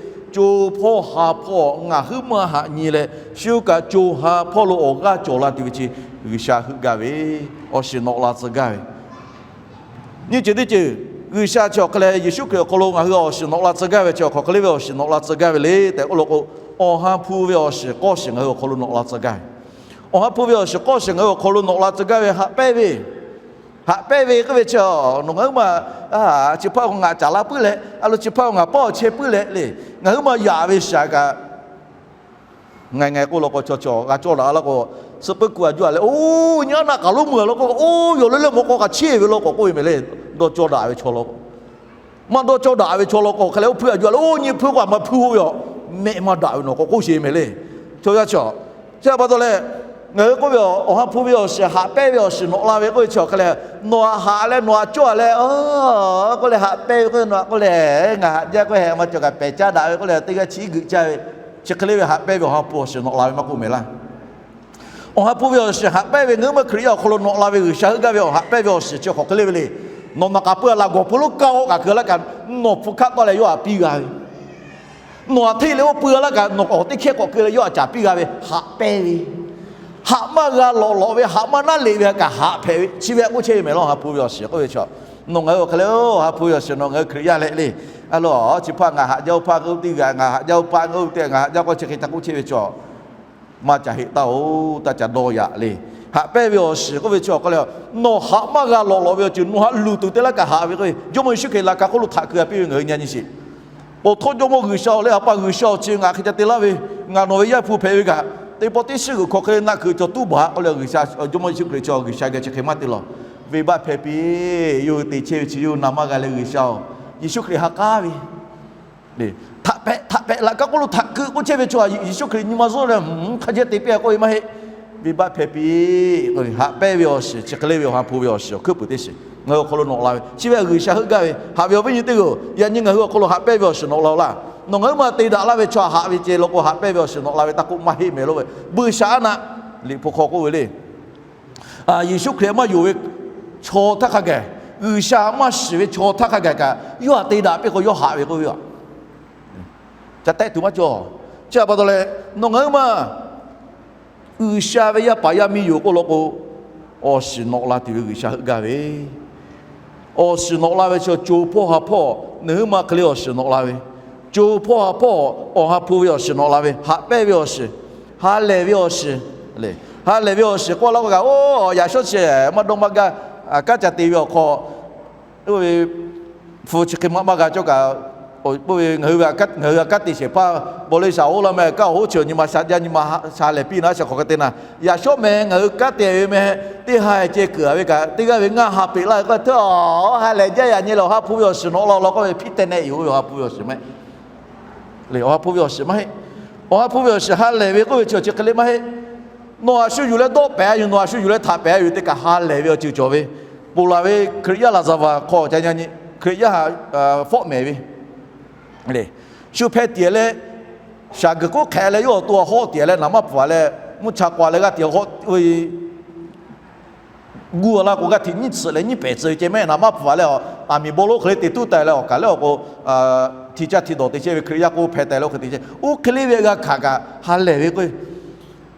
Co hpawˇ ha hpawˇ ngaˬ huiˉ ma htaꞈ nyi leh, shu kaꞈ co ha hpawˇ lo awˬ g'aˇ cawˬ la tuˬ ve chi G'uiˬsha heuˆ gaˇ ve, awˬ shiˍ nawꞈ la tcuh gaˇ ve. Nyiˇ ceuˬ teˇ ceuˬ, G'uiˬsha chi awˬ hk'e leh Yeˍsuˆ Hkriꞈ awˬ hk'aw lo ngaˬ hui awˬ shiˍ nawꞈ la tcuh gaˇ ve chi awˬ hk'aw hk'e le ve awˬ shiˍ nawꞈ la tcuh gaˇ ve le tehꞈ k'oˆ law k'o, Awˬ ha hpu ve awˬ shiˍ k'awˇ shiˍ ngaˬ hui awˬ hk'aw lo nawꞈ la tcuh gaˇ ve. Awˬ ha hpu ve awˬ shiˍ k'awˇ shiˍ ngaˬ hui awˬ hk'aw lo nawꞈ la tcuh gaˇ ve haꞈ pehnˇ ve, haꞈ pehnˇ ve k'oˆ ve chi, nawˬ ngaˬ huiˉ ma chi hpaˇ ngaˬ caˍ la puiˉ leh, a lo chi hpaˇ ngaˬ pawˆ chehˇ puiˉ leh le, ngaˬ huiˉ ma yaꞈ ve shaˍ kaꞈ, ngaˬ ngaˬ k'oˆ law k'o, chaw chaw g'a cawˇ daꞈ laˇ k'o, suh puiˉ ku a juˇ a leh, oˇ nyi aˉ naˆ k'aˬ lo meuˇ a law k'o, oˇ yawˬ leuˉ leuˉ mawˬ k'aw kaꞈ chehˇ ve law k'o k'oˆ ve mehˍ le. Dawˇ cawˇ daꞈ ve chaw law k'o, maˇ dawˇ cawˇ daꞈ ve chaw law k'o, hk'e leh oˇ hpuiˇ a juˇ a leh, oˇ nyi hpuiˇ k'o a ma hpuiˇ oˇ ve a, mehˆ maˇ daꞈ ve nawˬ k'awꞈ k'oˆ sheˍ mehˍ le. Chaw yaˇ chi, chi htaꞈ pa taw leh, ngaˬ hui k'oˆ ve awˬ ha hpu ve awˬ shiˍ haꞈ pehnˇ ve awˬ shiˍ nawꞈ la ve k'oˆ ve chi awˬ hk'e leh, nawˬ htaꞈ haꞈ leh nawˬ htaꞈ cawˇ a leh, k'oˆ leh haꞈ pehnˇ ve k'oˆ ve nawˬ k'oˆ leh, ngaˬ haꞈ jaˇ k'oˆ hehꞈ ma cawˬ kaꞈ pehˬ caˇ daꞈ ve k'oˆ leh teˇ g'aˇ chiˉ geuꞈ caˇ ve, chi hk'e le ve haꞈ pehnˇ ve awˬ ha hpu awˬ shiˍ nawꞈ la ve maˇ k'oˆ mehˍ laˇ. Awˬ ha hpu ve awˬ shiˍ haꞈ pehnˇ ve ngaˬ huiˉ ma Hkriꞈ yaˇ awˬ hk'aw lo nawꞈ la ve G'uiˬsha heuˆ gaˇ ve awˬ haꞈ pehnˇ ve awˬ shiˍ chi hk'aˬ hk'e le ve le. Nawˬ naˬ k'aꞈ pui a laꞈ gawˬ pu lonˉ kaˇ oˆ kaꞈ keu laˇ kaꞈ, nawˬ hpu hkaˆ tawˆ leh yawˇ htaꞈ piˇ g'a ve, nawˬ htaꞈ hteˇ leh oˇ pui a laˇ kaꞈ nawˬ k'awꞈ teˇ hkehˇ k'awꞈ keu leh yawˇ htaꞈ caˍ piˇ g'a ve haꞈ pehnˇ ve, haꞈ maˇ g'a lawꞈ lawꞈ ve, haꞈ maˇ naˉ leꞈ ve htaꞈ kaꞈ haꞈ hpehꞈ ve chi ve a k'oˆ chehˇ ve mehˍ laˇ. Awˬ ha hpu ve awˬ shiˍ k'oˆ ve chi, nawˬ ngaˬ hui awˬ hk'e le, awˬ ha hpu ve awˬ shiˍ nawˬ ngaˬ hui Hkriꞈ yaˇ leh le, a lo chi hpaˇ ngaˬ haꞈ jaˇ oˇ hpaˇ ngaˬ oˇ teˇ g'aˇ, ngaˬ haꞈ jaˇ oˇ hpaˇ ngaˬ oˇ teˇ g'aˇ, ngaˬ haꞈ jaˇ k'o chi hk'e ca k'oˆ chehˇ ve chi, maˇ ca heˆ taˇ oˬ, taˇ ca dawˇ yaꞈ le. Haꞈ pehnˇ ve awˬ shiˍ k'oˆ ve chi awˬ hk'e le, nawˬ haꞈ maˇ g'a lawꞈ lawꞈ ve awˬ ceuˬ nawˬ htaꞈ luˬ tuˬ te laˇ kaꞈ haꞈ ve k'oˆ ve, Jawˇmawˇ Yeˍsuˆ Hkriꞈ laꞈ ka hk'oˆ lo htaꞈ keu a piˇ ve ngaˬ hui nyi nyi sheˍ. Awˬ htawˇ Jawˇmawˇ G'uiˬsha-oˬ leh, A pa G'uiˬsha-oˬ, chi ngaˬ hk'e ca te laˇ ve, ngaˬ nawˬ ve Yaˇ hpu hpehꞈ ve kaꞈ, teˇ pawˆ teˇ shiˉ g'uiˬ hk'aw hk'e le naˆ hkui cawˬ tuˉ baˬ k'oˆ leh, G'uiˬsha, Jawˇmawˇ Yeˍsuˆ Hkriꞈ chi G'uiˬsha geh chi hk'e maˇ te lawˬ. Venˇbaˆ hpehꞈ piˇ, yawˇ hui te chehˇ ve chi yawˇ hui na maˇ g'a leh, G'uiˬsha-oˬ, Yeˍsuˆ Hkriꞈ ha k'aˉ ve htaꞈ hpehꞈ, htaꞈ hpehꞈ laꞈ kaˉ k'oˆ lo htaꞈ keu k'oˆ chehˇ ve chaw, Yeˍsuˆ Hkriꞈ nyi ma zuhˆ leh, hk'a jehˇ te piˇ-a k'oˆ ve maˇ heˆ. Venˇbaˆ hpehꞈ piˇ, haꞈ pehnˇ ve awˬ shiˍ, chi hk'e le ve awˬ ha hpu ve awˬ shiˍ awˬ hkuiˉ puiˍ teˇ shiˍ ngaˬ hui awˬ hk'aw lo nawꞈ la ve, chi ve G'uiˬsha heuˆ gaˇ ve, haꞈ ve awˬ viˉ nyi teˇ g'aˇ-oˬ, yaꞈ nyi ngaˬ hui awˬ hk'aw lo haꞈ pehnˇ ve awˬ shiˍ nawꞈ la-oˬ laˇ. Nawˬ ngaˬ huiˉ ma te daꞈ laˇ ve chaw haꞈ ve ceh law k'o, haꞈ pehnˇ ve awˬ shiˍ nawꞈ la ve taˇ k'oˆ maˇ heˆ mehˍ lo ve, buiˇshaˆaˉnaˆ, Liꞈ hpu hk'aw k'oˆ ve le. Yeˍsuˆ Hkriꞈ maˇ yonˍ ve chaw htaˇ hk'a gaˬ, G'uiˬsha maˇ shiˍ ve chaw htaˇ hk'a gaˬ kaꞈ, yawˇ htaꞈ te daꞈ piˇ k'o, yawˇ haꞈ ve k'oˆ ve a, ca tehˆ tuˬ maˇ cawˬ. Chi a pa taw leh, nawˬ ngaˬ huiˉ ma G'uiˬsha ve yaˇ paˍ yaˇ miˇ yoˬ k'oˆ law k'o, awˬ shiˍ nawꞈ la tuˬ ve G'uiˬsha heuˆ gaˇ ve. Awˬ shiˍ nawꞈ la ve chi co hpawˇ ha hpawˇ nawˬ huiˉ ma hk'e le awˬ shiˍ nawꞈ la ve, co hpawˇ ha hpawˇ awˬ ha hpu ve awˬ shiˍ nawꞈ la ve, haꞈ pehnˇ ve awˬ shiˍ, ha lehˬ ve awˬ shiˍ, ha lehˬ ve awˬ shiˍ k'oˆ laˇ k'o kaꞈ, oˇ yaꞈ shawˉ chi maˇ dawˇ maˇ gaˇ, kanˉ ca te ve awˬ hk'aw, oˇ ve hpu chi hk'e maˇ maˇ g'a cawˇ kaꞈ, oˇ ve ngaˬ hui a kanˉ te shehˍ hpaˇ baw le shaˍ oˇ laˇ meh, kanˉ awˬ hoˉ chi nyi ma sha jaˇ, nyi ma sha lehˬ piˇ naˉ, shaˍ hk'awꞈ hk'e te naˉ. Yaꞈ shawˉ meh ngaˬ hui kanˉ te ve meh, teˇ ha ceh kuiˬ-a ve kaꞈ, teˇ g'aˇ ve ngaˇ ha peꞈ laˇ ve k'o, hteˇ ha lehˬ jaˇ yaꞈ nyi leh awˬ ha hpu ve awˬ shiˍ nawꞈ la law k'oˆ ve hpiˇ teh neh yoˬ ve awˬ ha hpu ve awˬ shiˍ meh. Awˬ ha hpu ve awˬ shiˍ maˇ heˆ. Awˬ ha hpu ve awˬ shiˍ ha lehˬ ve k'oˆ ve chi awˬ chi hk'e le maˇ heˆ. Nawˬ a shu yuˬ leh dawˆ pehˍ a yoˬ, nawˬ a shu yuˬ leh htaꞈ pehˍ a yoˬ, teˇ kaꞈ ha lehˬ ve awˬ ceuˬ cawˬ ve, ponˬ laˬ ve Hkriꞈ yaˇ laˍzaˍvaˍ hk'aw ca nyi, Hkriꞈ yaˇ fawˆ mehˍ ve, shu hpeh tiˍ leh, shaˍ guiˬ k'oˆ hk'ehꞈ leh yawˇ awˬ to a hawˆ tiˍ leh naˍ maˇ pfuhˍ leh, mvuhˇ cha k'awꞈ leh g'aˇ tiꞈ hawˆ ve guˇ a laˇ k'o, g'aˇ hteꞈ nyiˇ tsuhꞈ leh nyiˇ pehˍ tcuh ve ceh mehˆ naˍ maˇ pfuhˍ leh, aˬ miˍ bon lonˉ hk'e le te tuˉ taˍ leh awˬ kaˬ leh awˬ k'o, hti caˇ hti dawˬ te chehˇ ve Hkriꞈ yaˇ k'o hpeh teh leh oˇ hk'e te chehˇ, oˇ hk'e le ve g'a hkanˍ kaꞈ ha lehˬ ve k'o,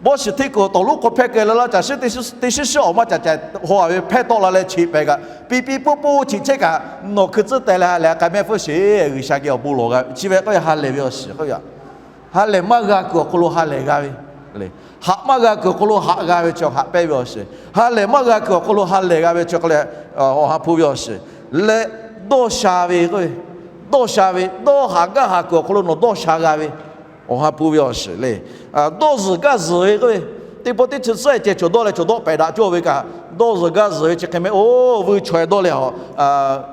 bawˇ shiˍ hteˇ kuiˬ tawˍ lonˉ hk'aw hpehˇ keh leh laˇ caˬ shiˉ teˇ shiˉ shiˉ awˬ maˇ caˬ caˬ haw a ve hpehˇ tawˆ la leh cheꞈ pehˍ kaꞈ, piˇ piˇ poˆ poˆ cheꞈ chehˇ kaꞈ, nawˬ hkui tcuhˉ teh leh ha lehˬ k'ai mehˆ hpfuhˇ sheˍ, G'uiˬsha geh awˬ bon lawˬ g'a ve chi ve k'o ha lehˬ ve awˬ shiˍ k'oˆ ve a. Ha lehˬ maˇ g'a kuiˬ awˬ hk'aw lo ha lehˬ g'a ve, haꞈ maˇ g'a kuiˬ awˬ hk'aw lo haꞈ g'a ve chi haꞈ pehnˇ ve awˬ shiˍ, ha lehˬ maˇ g'a kuiˬ awˬ hk'aw lo ha lehˬ g'a ve chi hk'e le, awˬ ha hpu ve awˬ shiˍ leh, dawˇ sha ve k'oˆ ve, dawˇ sha ve, dawˇ haꞈ gaˇ haꞈ kuiˬ awˬ hk'aw lo nawˬ dawˇ sha g'a ve, awˬ ha hpu ve awˬ shiˍ le. Dawˇ zuhˬ gaˇ zuhˬ ve k'oˆ ve, teˇ pawˆ teˇ chi suhˉ ceh cawˬ dawˇ leh cawˬ dawˆ pehˍ daꞈ cawˇ ve kaꞈ, dawˇ zuhˬ gaˇ zuhˬ ve chi hk'e meh oˇ vuiˇ chaweh dawˇ leh a,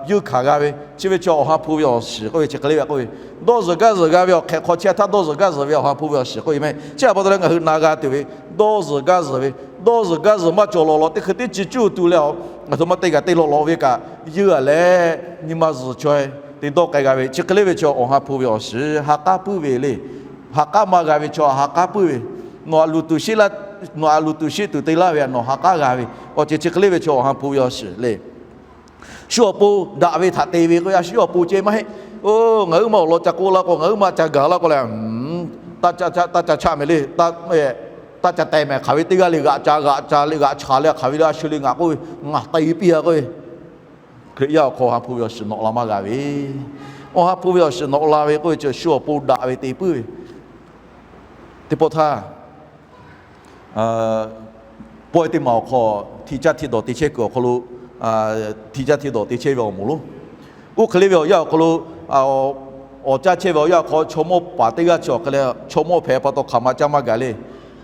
yeunˇ hkanˍ g'a ve chi ve chi awˬ ha hpu ve awˬ shiˍ k'oˆ ve chi hk'e le ve k'oˆ ve, dawˇ zuhˬ gaˇ zuhˬ g'a ve awˬ hk'ehꞈ hk'aw chi htaˇ dawˇ zuhˬ gaˇ zuhˬ ve awˬ ha hpu ve awˬ shiˍ k'oˆ ve meh. Chi a pa taw leh ngaˬ hui na g'a tuˬ ve, dawˇ zuhˬ gaˇ zuhˬ ve, dawˇ zuhˬ gaˇ zuhˬ maˇ cawˬ lawˬ lawˬ teˇ hkui teˇ chi cuˇ tu leh a, ngaˬ hui maˇ te g'a te lawˬ lawˬ ve kaꞈ, yeunˇ a leh nyi ma zuhˬ chaweh te dawˇ k'ai g'a ve chi hk'e le ve chi awˬ ha hpu ve awˬ shiˍ ha k'aˉ puiˉ ve le. Ha k'aˉ maˇ g'a ve chi ha k'aˉ puiˉ ve, nawˬ a luˬ tuˬ sheˆ laˇ, nawˬ a luˬ tuˬ sheˆ tuˬ te laˇ ve a nawˬ ha k'aˉ g'a ve, awˬ ceuˬ chi hk'e le ve chi awˬ ha hpu ve awˬ shiˍ le. Shu awˬ pon daꞈ ve htaꞈ te ve k'o, a shu awˬ pon ceh maˇ heˆ. Oˇ, ngaˬ huiˉ ma awˬ lawn ca k'oˆ laˇ k'o, ngaˬ huiˉ ma ca gaˬ laˇ k'o leh, taˇ ca chaˆ meh le, taˇ ca teh meh hk'aˬ ve teˇ g'aˇ le g'aꞈ ca g'aꞈ ca le g'aꞈ cha leh hk'aˬ ve le a shu le ngaˬ k'oˆ ve, ngaˬ te piˇ a k'oˆ ve, Hkriꞈ yaˇ awˬ hk'aw awˬ ha hpu ve awˬ shiˍ nawꞈ la maˇ g'a ve, awˬ ha hpu ve awˬ shiˍ nawꞈ la ve k'oˆ ve chi shu awˬ pon daꞈ ve te puiˉ ve, teˇ pawˆ htaˇ pawehˇ teˇ maˬ awˬ hk'aw hti caˇ hti dawˬ te chehˇ kuiˬ awˬ hk'aw lo, hti caˇ hti dawˬ te chehˇ ve awˬ moˍ lonˉ, oˇ hk'e le ve awˬ yanˇ awˬ hk'aw lo, awˬ caˇ chehˇ ve awˬ yanˇ awˬ hk'aw chaw mawˇ paˍ teˇ g'aˇ chi awˬ hk'e le, chaw mawˇ hpehꞈ pa taw hk'aˬ ma caˇ maˇ gaˬ le.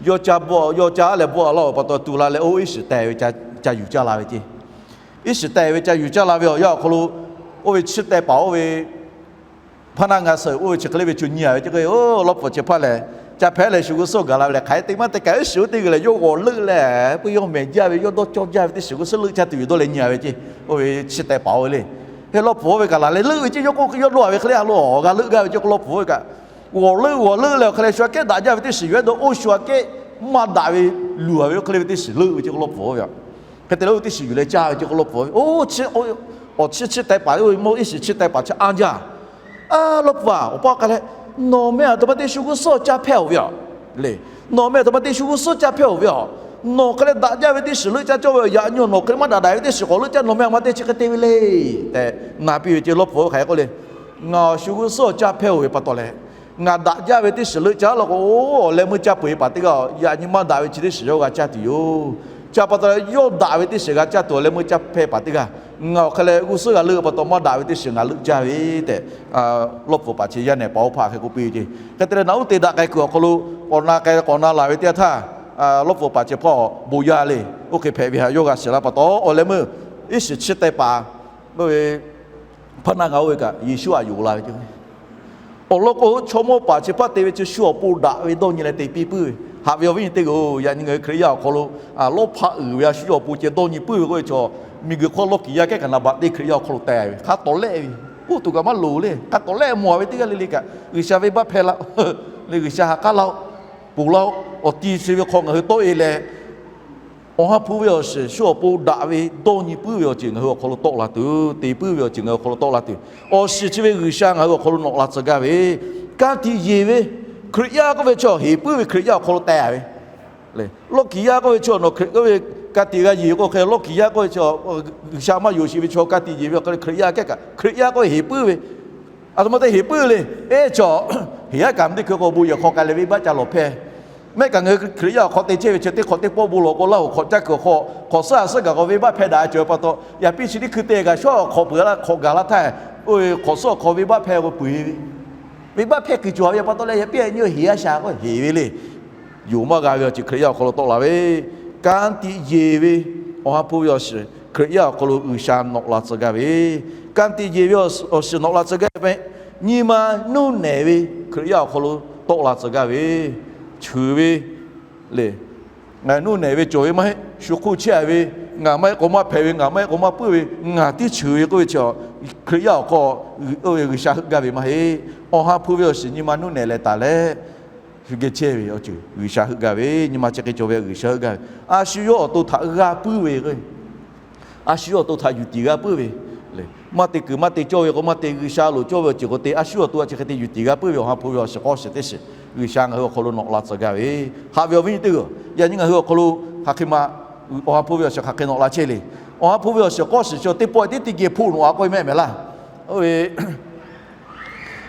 Yawˇ caˇ bvuhˆ, yawˇ caˇ leh bvuhˆ a laˇ awˬ pa taw tu la leh oˇ iˉ shiˍ teh ve ca yuˬ caˇ la ve ceh. Iˉ shiˍ teh ve ca yuˬ caˇ la ve awˬ yanˇ awˬ hk'aw lo, oˇ ve chi teh paˍ oˇ ve hpaˇ naˆ ngaˇ suhˍ oˇ ve chi hk'e le ve chaw nyi a ve ceh k'o, lawˇ pfuhˍ chi hpaˇ lehˬ, ca hpehꞈ leh shu g'uˇ suhˉ gaˬ la ve leh hk'aˬ hk'e te maˇ te kaꞈ, iˉ shiˍ oˇ teˇ g'uiˬ lehˬ yawˇ g'awˬ leuˆ leh, puiˉ yawˇ mehˬ jaˇ ve yawˇ dawˇ cawˇ jaˇ ve teˇ shiˍ g'uˇ suhˉ leuˆ caˇ tuˬ ve dawˇ leh nyi a ve ceh. Oˇ ve chi teh paˍ oˇ ve le. Heh lawˇ pfuhˍ oˇ ve kaꞈ laˬ leh leuˆ ve ceh yawˇ k'o yawˇ dawˇ a ve hk'e le a lo awˬ g'a leuˆ gaˇ ve ceh k'o lawˇ pfuhˍ oˇ ve kaꞈ, g'awˬ leuˆ g'awˬ leuˆ leh awˬ hk'e leh shu aꞈ kehˉ daꞈ jaˇ ve teˇ shiˍ yuˬ ehˉ dawˇ oˇ shu aꞈ kehˉ maˇ daꞈ ve luˬ a ve oˇ hk'e le ve teˇ shiˍ leuˆ ve ceh k'o lawˇ pfuhˍ oˇ ve a. Hk'e te leh oˇ ve teˇ shiˍ yuˬ leh caˇ ve ceh k'o lawˇ pfuhˍ oˇ ve, awˬ chi chi teh paˍ oˇ ve mawˇ iˉ shiˍ chi teh paˍ chi anˇ jaˇ. A, lawˇ pfuhˍ a, awˬ pa k'ai leh, nawˬ meh aˬ htoꞈ ma te shu g'uˇ suhˉ caˇ hpehˇ oˬ ve a le. Nawˬ meh aˬ htoꞈ ma te shu g'uˇ suhˉ caˇ hpehˇ oˬ ve a. Nawˬ hk'e leh daꞈ jaˇ ve teˇ shiˍ leuˆ caˇ cawˇ ve awˬ yaꞈ nyi nawˬ hk'e le maˇ daꞈ daꞈ ve teˇ shiˍ k'awꞈ leuˆ caˇ nawˬ meh aˬ htoꞈ ma te chi hk'e te ve le tehꞈ na piˇ ve ceh lawˇ pfuhˍ oˇ ve hk'aˬ hk'e k'oˆ le. Ngaˬ awˬ shu g'uˇ suhˉ caˇ hpehˇ oˬ ve pa taw leh, ngaˬ daꞈ jaˇ ve teˇ shiˍ leuˆ caˇ law k'o, awˬ leh meuˇ caˇ peuˬ ve paˍ teˇ g'aˇ yaꞈ nyi maˇ daꞈ ve chi teˇ shiˍ yawˇ g'a caˇ tuˬ yoˬ. Chi pa taw leh yawˇ daꞈ ve teˇ shiˍ g'a caˇ tuˬ awˬ leh meuˇ caˇ hpehˇ paˍ teˇ g'aˇ, ngaˬ awˬ hk'aˇ leh g'uˇ suhˉ g'a leuˆ pa taw maˇ daꞈ ve teˇ shiˍ ngaˬ leuˆ jaˇ ve tehꞈ, lawˇ pfuhˍ paˍ chi yaˇ nehˬ paˍ oˇ hpaˇ hk'e k'oˆ piˇ ve ceˇ. Hk'e te leh naꞈ uˉ te daꞈ k'ai kuiˬ awˬ hk'aw lo k'awꞈ na k'ai k'awꞈ na laˬ ve teˇ yanˇ htaˇ, lawˇ pfuhˍ paˍ chi hpawˇ bon yaˇ le, oˇ hk'e hpehꞈ ve haꞈ yawˇ g'a shiˍ la pa taw, awˬ leh meuˇ iˉ shiˍ chi teh paˍ, oˇ ve hpaˇ naˆ g'a oˇ ve kaꞈ Yeˍsuˆ htaꞈ yonˍ la ve ceˇ. Awˬ lawn k'o, chaw mawˇ paˍ chi hpaˇ te ve chi shu awˬ pon daꞈ ve dawˇ nyi leh te piˇ puiˉ ve. Haꞈ ve awˬ viˉ nyi teˇ g'aˇ-oˬ, yaꞈ nyi ngaˬ hui Hkriꞈ yaˇ awˬ hk'aw lo lawˇ hpaˇ uiˍ ve a shu awˬ pon ceh dawˇ nyi puiˉ ve k'oˆ ve chaw, miˬ guiˬ hk'aw lawˇ kiˍ yaˇ kehˉ kaꞈ naˍ baꞈ teˇ Hkriꞈ yaˇ awˬ hk'aw lo teh ve hk'a tawˍ lehˆ ve, uˉ tuˬ kaꞈ maˇ loˍ le. Hk'a tawˍ lehˆ mawˬ ve teˇ g'aˇ le le kaꞈ G'uiˬsha venˇbaˆ hpehˇ laˇ, le G'uiˬsha ha k'aˉ laˇ-oˆ, ponˬ laˇ-oˆ. Awˬ ti chi ve hk'aw ngaˬ hui tawˆ-e leh, Awˬ ha hpu ve awˬ shiˍ shu awˬ pon daꞈ ve dawˇ nyi puiˉ ve awˬ ceuˬ ngaˬ hui awˬ hk'aw lo tawˆ la tuˬ, te puiˉ ve awˬ ceuˬ ngaˬ hui awˬ hk'aw lo tawˆ la tuˬ, awˬ shiˍ chi ve G'uiˬsha ngaˬ hui awˬ hk'aw lo nawꞈ la tcuh gaˇ ve, ka tiꞈ yeˬ ve Hkriꞈ yaˇ k'oˆ ve chaw heˍ puiˉ ve Hkriꞈ yaˇ awˬ hk'aw lo teh ve le. Lawˇ kiˍ yaˇ k'oˆ ve chaw nawˬ Hkriꞈ k'oˆ ve ka tiꞈ g'a yeˬ k'o hk'e, lawˇ kiˍ yaˇ k'oˆ ve chaw G'uiˬsha maˇ yonˍ sheˍ ve chaw ka tiꞈ yeˬ ve awˬ hk'aw lo Hkriꞈ yaˇ kehˉ kaꞈ Hkriꞈ yaˇ k'oˆ ve heˍ puiˉ ve, a htoꞈ ma te heˍ puiˉ le. Eˇ chaw heˍ yaˇ kaꞈ mvuhˇ teˇ hkui k'o bon yehˬ hk'aw k'ai leh venˇbaˆ ca lawˬ hpehˇ. Mehˆ kaꞈ ngaˬ hui Hkriꞈ yaˇ awˬ hk'aw te chehˇ ve chi teˇ hk'awꞈ teˇ pawˆ bon lawˬ k'o, Laˇ hoꞈ hk'awꞈ caˇ kuiˬ awˬ hk'aw hk'awꞈ suhˉ a suhˉ gaˬ k'o venˇbaˆ hpehˇ daꞈ cawˬ ve pa taw, yaꞈ piˇ chi teˇ hkui te kaꞈ shawˉ hk'awꞈ peuˬ laˇ hk'awꞈ gaˬ laˇ htaˇ, oˇ ve hk'awꞈ suhˉ awˬ hk'aw venˇbaˆ hpehˇ k'o peuˬ ve, venˇbaˆ hpehˇ kuiˬ cawˬ ve pa taw leh yaꞈ piˇ nyi heˍ yaˇ sha k'o heˍ ve le. Yonˍ maˇ g'a ve awˬ ceuˬ Hkriꞈ yaˇ awˬ hk'aw lo tawˆ la ve, ka tiꞈ yeˬ ve Awˬ ha hpu ve awˬ shiˍ Hkriꞈ yaˇ awˬ hk'aw lo G'uiˬsha nawꞈ la tcuh gaˇ ve, ka tiꞈ yeˬ ve awˬ shiˍ nawꞈ la tcuh gaˇ ve, nyi ma nuˇ nehˬ ve Hkriꞈ yaˇ awˬ hk'aw lo tawˆ la tcuh gaˇ ve, cheuˬ ve le. Ngaˬ nuˇ nehˬ ve cawˬ ve maˇ heˆ, shu hk'oˆ chehˇ ve, ngaˬ maˇ heˆ k'o maˇ hpehꞈ ve, ngaˬ maˇ heˆ k'o maˇ puiˉ ve, ngaˬ tiˉ cheuˬ ve k'oˆ ve chi, Hkriꞈ yaˇ awˬ hk'aw oˇ ve G'uiˬsha heuˆ gaˇ ve maˇ heˆ. Awˬ ha hpu ve awˬ shiˍ nyi ma nuˇ nehˬ leh taˍ leh geh chehˇ ve awˬ ceuˬ G'uiˬsha heuˆ gaˇ ve, nyi ma chi hk'e cawˬ ve G'uiˬsha heuˆ gaˇ ve. A shu yawˇ awˬ to htaꞈ g'a puiˉ ve k'o, a shu yawˇ awˬ to htaꞈ yuˬ tiˍ g'a puiˉ ve le. Maˇ te kuiˬ maˇ te cawˇ ve k'o maˇ te, G'uiˬsha loˍ cawˇ ve awˬ ceuˬ k'o te, a shu yawˇ awˬ to chi hk'e te yuˬ tiˍ g'a puiˉ ve Awˬ ha hpu ve awˬ shiˍ k'awˇ shiˍ teˇ shiˍ G'uiˬsha ngaˬ hui awˬ hk'aw lo nawꞈ la tcuh gaˇ ve. Haꞈ ve awˬ viˉ nyi teˇ g'aˇ, yaꞈ nyi ngaˬ hui awˬ hk'aw lo hk'aˬ hk'e ma Awˬ ha hpu ve awˬ shiˍ hk'aˬ hk'e nawꞈ la chehˇ le. Awˬ ha hpu ve awˬ shiˍ k'awˇ shiˍ chi teˇ pawˆ tiˉ teˇ geh hpoˆ nawꞈ a k'oˆ ve mehˆ mehˍ laˇ. Oˇ ve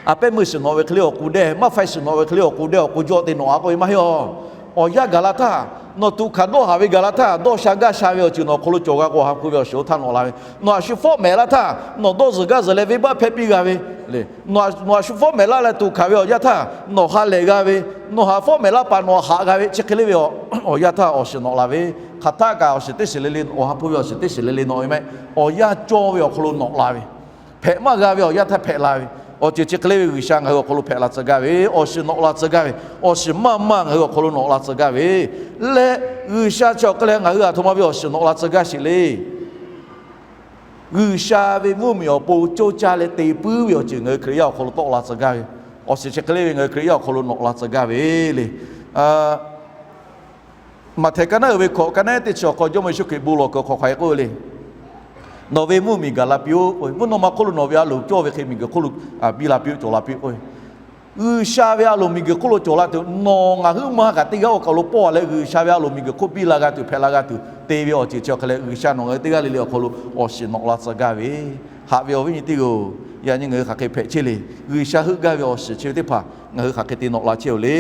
a pehˉ meuˇ shiˍ nawꞈ ve hk'e le awˬ k'u dehˇ, maˇ faiˇ shiˍ nawꞈ ve hk'e le awˬ k'u dehˇ awˬ k'u jawˆ te nawꞈ a k'oˆ ve maˇ heˆ a. Awˬ yanˇ gaˬ la htaˇ, nawˬ tuꞈ hkanˍ dawˇ haˍ ve gaˬ la htaˇ, dawˇ sha gaˇ sha ve awˬ ceuˬ nawˬ awˬ hk'aw lo cawˬ g'a k'o, Awˬ ha hpu ve awˬ shiˍ oˇ htaˇ nawꞈ la ve. Nawˬ a shu fawˉ mehˍ laˇ htaˇ, nawˬ dawˇ zuhˬ gaˇ zuhˬ leh venˇbaˆ hpehˇ piˇ g'a ve le. Nawˬ a shu fawˉ mehˍ laˇ leh tuꞈ hkanˍ ve awˬ yanˇ htaˇ nawˬ ha lehˬ g'a ve, nawˬ haꞈ fawˉ mehˍ laˇ paˍ nawˬ haꞈ g'a ve chi hk'e le ve, awˬ yanˇ htaˇ awˬ shiˍ nawꞈ la ve. Hk'aˬ htaˆ kaꞈ awˬ shiˍ teˇ shiˍ le le, Awˬ ha hpu ve awˬ shiˍ teˇ shiˍ le le nawꞈ ve mehˆ. Awˬ yanˇ cawˇ ve awˬ hk'aw lo nawꞈ la ve, hpehꞈ maˇ g'a ve awˬ yanˇ htaˇ hpehꞈ la ve, awˬ ceuˬ chi hk'e le ve G'uiˬsha ngaˬ hui awˬ hk'aw lo hpehꞈ la tcuh gaˇ ve, awˬ shiˍ nawꞈ la tcuh gaˇ ve, awˬ shiˍ maˇ maˇ ngaˬ hui awˬ hk'aw lo nawꞈ la tcuh gaˇ ve leh, G'uiˬsha chi awˬ hk'e leh ngaˬ hui a htoꞈ ma ve awˬ shiˍ nawꞈ la tcuh gaˇ sheˍ le. G'uiˬsha ve mvuhˇmiˬ awˬ pon coˇ caˇ leh te puiˉ ve awˬ ceuˬ ngaˬ hui Hkriꞈ yaˇ awˬ hk'aw lo tawˆ la tcuh gaˇ ve, awˬ shiˍ chi hk'e le ve ngaˬ hui Hkriꞈ yaˇ awˬ hk'aw lo nawꞈ la tcuh gaˇ ve le. Maꞈhtehˍ ka naˉ uiˍ ve hkawꞈ ka naˉ teˇ chi awˬ hk'aw Jawˇmawˇ Yeˍsuˆ Hkriꞈ bon lawˬ kuiˬ hk'aw hk'aˬ hk'e k'oˆ ve le. Nawˬ ve mvuhˇmiˬ gaˬ la piˇ-oˆ. Mvuhˇ naw ma hk'oˆ lo nawˬ ve a loˍ cawˇ ve hk'e miˬguiˬ hk'oˆ lo biˇ la piˇ-oˆ, cawˬ la piˇ-oˆ k'oˆ ve. G'uiˬsha ve a loˍ miˬguiˬ hk'oˆ lo cawˬ la tuˬ, nawˬ ngaˬ huiˉ ma kaꞈ teˇ g'aˇ oˇ kaˬ lo pawˇ leh G'uiˬsha ve a loˍ miˬguiˬ hk'oˆ biˇ la g'a tuˬ, hpehꞈ la g'a tuˬ te ve awˬ ceuˬ chi awˬ hk'e leh, G'uiˬsha nawˬ ngaˬ hui teˇ g'aˇ le le awˬ hk'aw lo awˬ shiˍ nawꞈ la tcuh gaˇ ve. Haꞈ ve awˬ viˉ nyi teˇ g'aˇ-oˬ, yaꞈ nyi ngaˬ hui hk'aˬ hk'e hpehꞈ chehˇ le. G'uiˬsha heuˆ gaˇ ve awˬ shiˍ chi ve teˇ hpaˍ ngaˬ hui hk'aˬ hk'e te nawꞈ la chehˇ-oˬ le.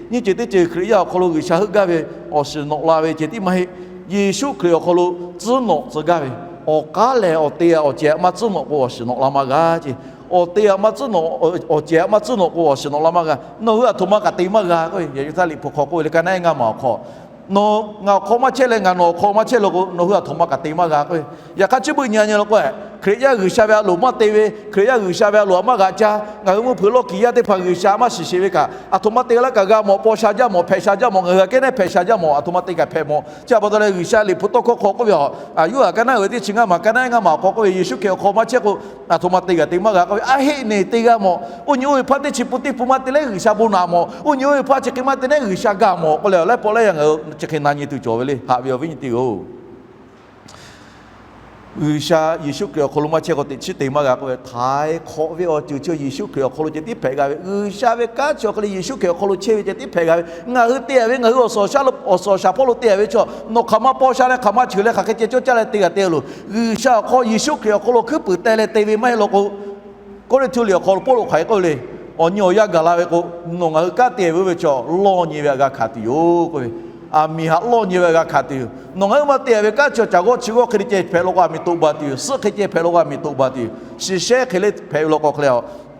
Nyiˇ ceuˬ teˇ ceuˬ Hkriꞈ yaˇ awˬ hk'aw lo G'uiˬsha heuˆ gaˇ ve awˬ shiˍ nawꞈ la ve ceh tiˉ maˇ heˆ. Yeˍsuˆ Hkriꞈ awˬ hk'aw lo tcuhˉ nawꞈ tcuh gaˇ ve, awˬ k'aˉ lehˬ awˬ te awˬ cehˬ maˇ tcuhˉ nawꞈ k'o awˬ shiˍ nawꞈ la maˇ g'a ce. Awˬ te maˇ tcuhˉ nawꞈ, awˬ cehˬ maˇ tcuhˉ nawꞈ k'o awˬ shiˍ nawˬ la maˇ g'a. Nawˬ hui a htoꞈ ma kaꞈ te maˇ g'a k'oˆ ve, yaꞈ nyi htaˇ Liꞈ hpu hk'aw k'oˆ ve le, ka naˉ ngaˇ maˬ awˬ hk'aw, nawˬ ngaˬ awˬ hk'aw maˇ chehˇ leh ngaˬ nawˬ awˬ hk'aw maˇ chehˇ lo k'o, nawˬ hui a htoꞈ ma kaꞈ te maˇ g'a k'oˆ ve. Yaꞈ hk'aˇ chi beuꞈ nyi a nyi lo k'o, Hkriꞈ yaˇ G'uiˬsha ve a loˍ maˇ te ve, Hkriꞈ yaˇ G'uiˬsha ve a loˍ a maˇ g'a caˇ, ngaˬ hui mvuhˇ hpeuꞈ lawˇ kiˍ yaˇ teˇ hpaˍ G'uiˬsha maˇ shiˍ sheˍ ve kaꞈ, a htoꞈ ma te laˇ kaꞈ g'a mawˬ, paw sha jaˇ mawˬ, hpehꞈ sha jaˇ mawˬ, ngaˬ hui aꞈ kehˉ nehˉ hpehꞈ sha jaˇ mawˬ, a htoꞈ ma te kaꞈ hpehꞈ mawˬ. Chi a pa taw leh G'uiˬsha Liꞈ hpu tawˇ hkawˇ hk'aw k'oˆ ve a, Yoˇhanˬ ka naˉ uiˍ ve teˇ chi ngaˇ maˬ, ka naˉ ngaˇ maˬ awˬ hk'aw k'oˆ ve, Yeˍsuˆ Hkriꞈ awˬ hk'aw maˇ chehˇ k'o, a htoꞈ ma te g'a te maˇ g'a k'oˆ ve, a heˆ neˬ te g'a mawˬ. Oˇ nyi oˇ ve hpaˇ teˇ chi pun teˇ pun maˇ te leh G'uiˬsha bon naꞈ mawˬ. Oˇ nyi oˇ ve hpaˇ chi hk'e maˇ te leh G'uiˬsha gaˬ mawˬ k'oˆ leh, awˬ laiˉ pawˆ laiˉ yaˇ ngaˬ hui chi hk'e na nyi tuˬ cawˬ ve le. Haꞈ ve awˬ viˉ nyi teˇ g'aˇ-oˬ, G'uiˬsha Yeˍsuˆ Hkriꞈ awˬ hk'aw lo maˇ chehˇ k'o teꞈ chiˉ te maˇ g'a k'oˆ ve, htaiˍ hk'awꞈ ve awˬ ceuˬ chi Yeˍsuˆ Hkriꞈ awˬ hk'aw lo ceh tiˉ hpehꞈ g'a ve. G'uiˬsha ve kanˉ chi awˬ hk'e leh Yeˍsuˆ Hkriꞈ awˬ hk'aw lo chehˇ ve ceh tiˉ hpehꞈ g'a ve. Ngaˬ hui te-a ve, ngaˬ hui awˬ suhˍ awˬ shaˍ hpawˇ lo te-a ve chaw, nawˬ hk'aˬ ma paw sha leh hk'aˬ ma cheuˬ leh hk'aˬ hk'e ceh cawˇ caˇ leh te g'a te-a loˬ. G'uiˬsha awˬ hk'aw Yeˍsuˆ Hkriꞈ awˬ hk'aw lo hkuiˉ puiˍ teh leh te ve maˇ heˆ law k'o, Kawˇrenˍhtuˆ liꞈ awˬ hk'aw lo Pawˇluꞈ hk'aˬ hk'e k'oˆ ve le. Awˬ nyi awˬ yanˇ gaˬ la ve k'o, nawˬ ngaˬ hui kanˉ te-a ve oˇ ve chaw lawˇ nyi ve htaꞈ g'a hkanˍ tuˬ yoˬ k'oˆ ve. Aˬ miˍ haꞈ lawˇ nyi ve g'a hkanˍ tuˬ yoˬ. Nawˬ ngaˬ huiˉ ma te-a ve kanˉ chi awˬ caˬ g'awˇ chi g'awˇ hk'e le ceh hpehꞈ law k'o, aˬ miˍ toꞈ baˬ tuˬ yoˬ. Suhˆ hk'e ceh hpehꞈ law k'o, aˬ miˍ toꞈ baˬ tuˬ yoˬ. Shiˍ shehˉ hk'e le hpehꞈ ve law k'o hk'e le,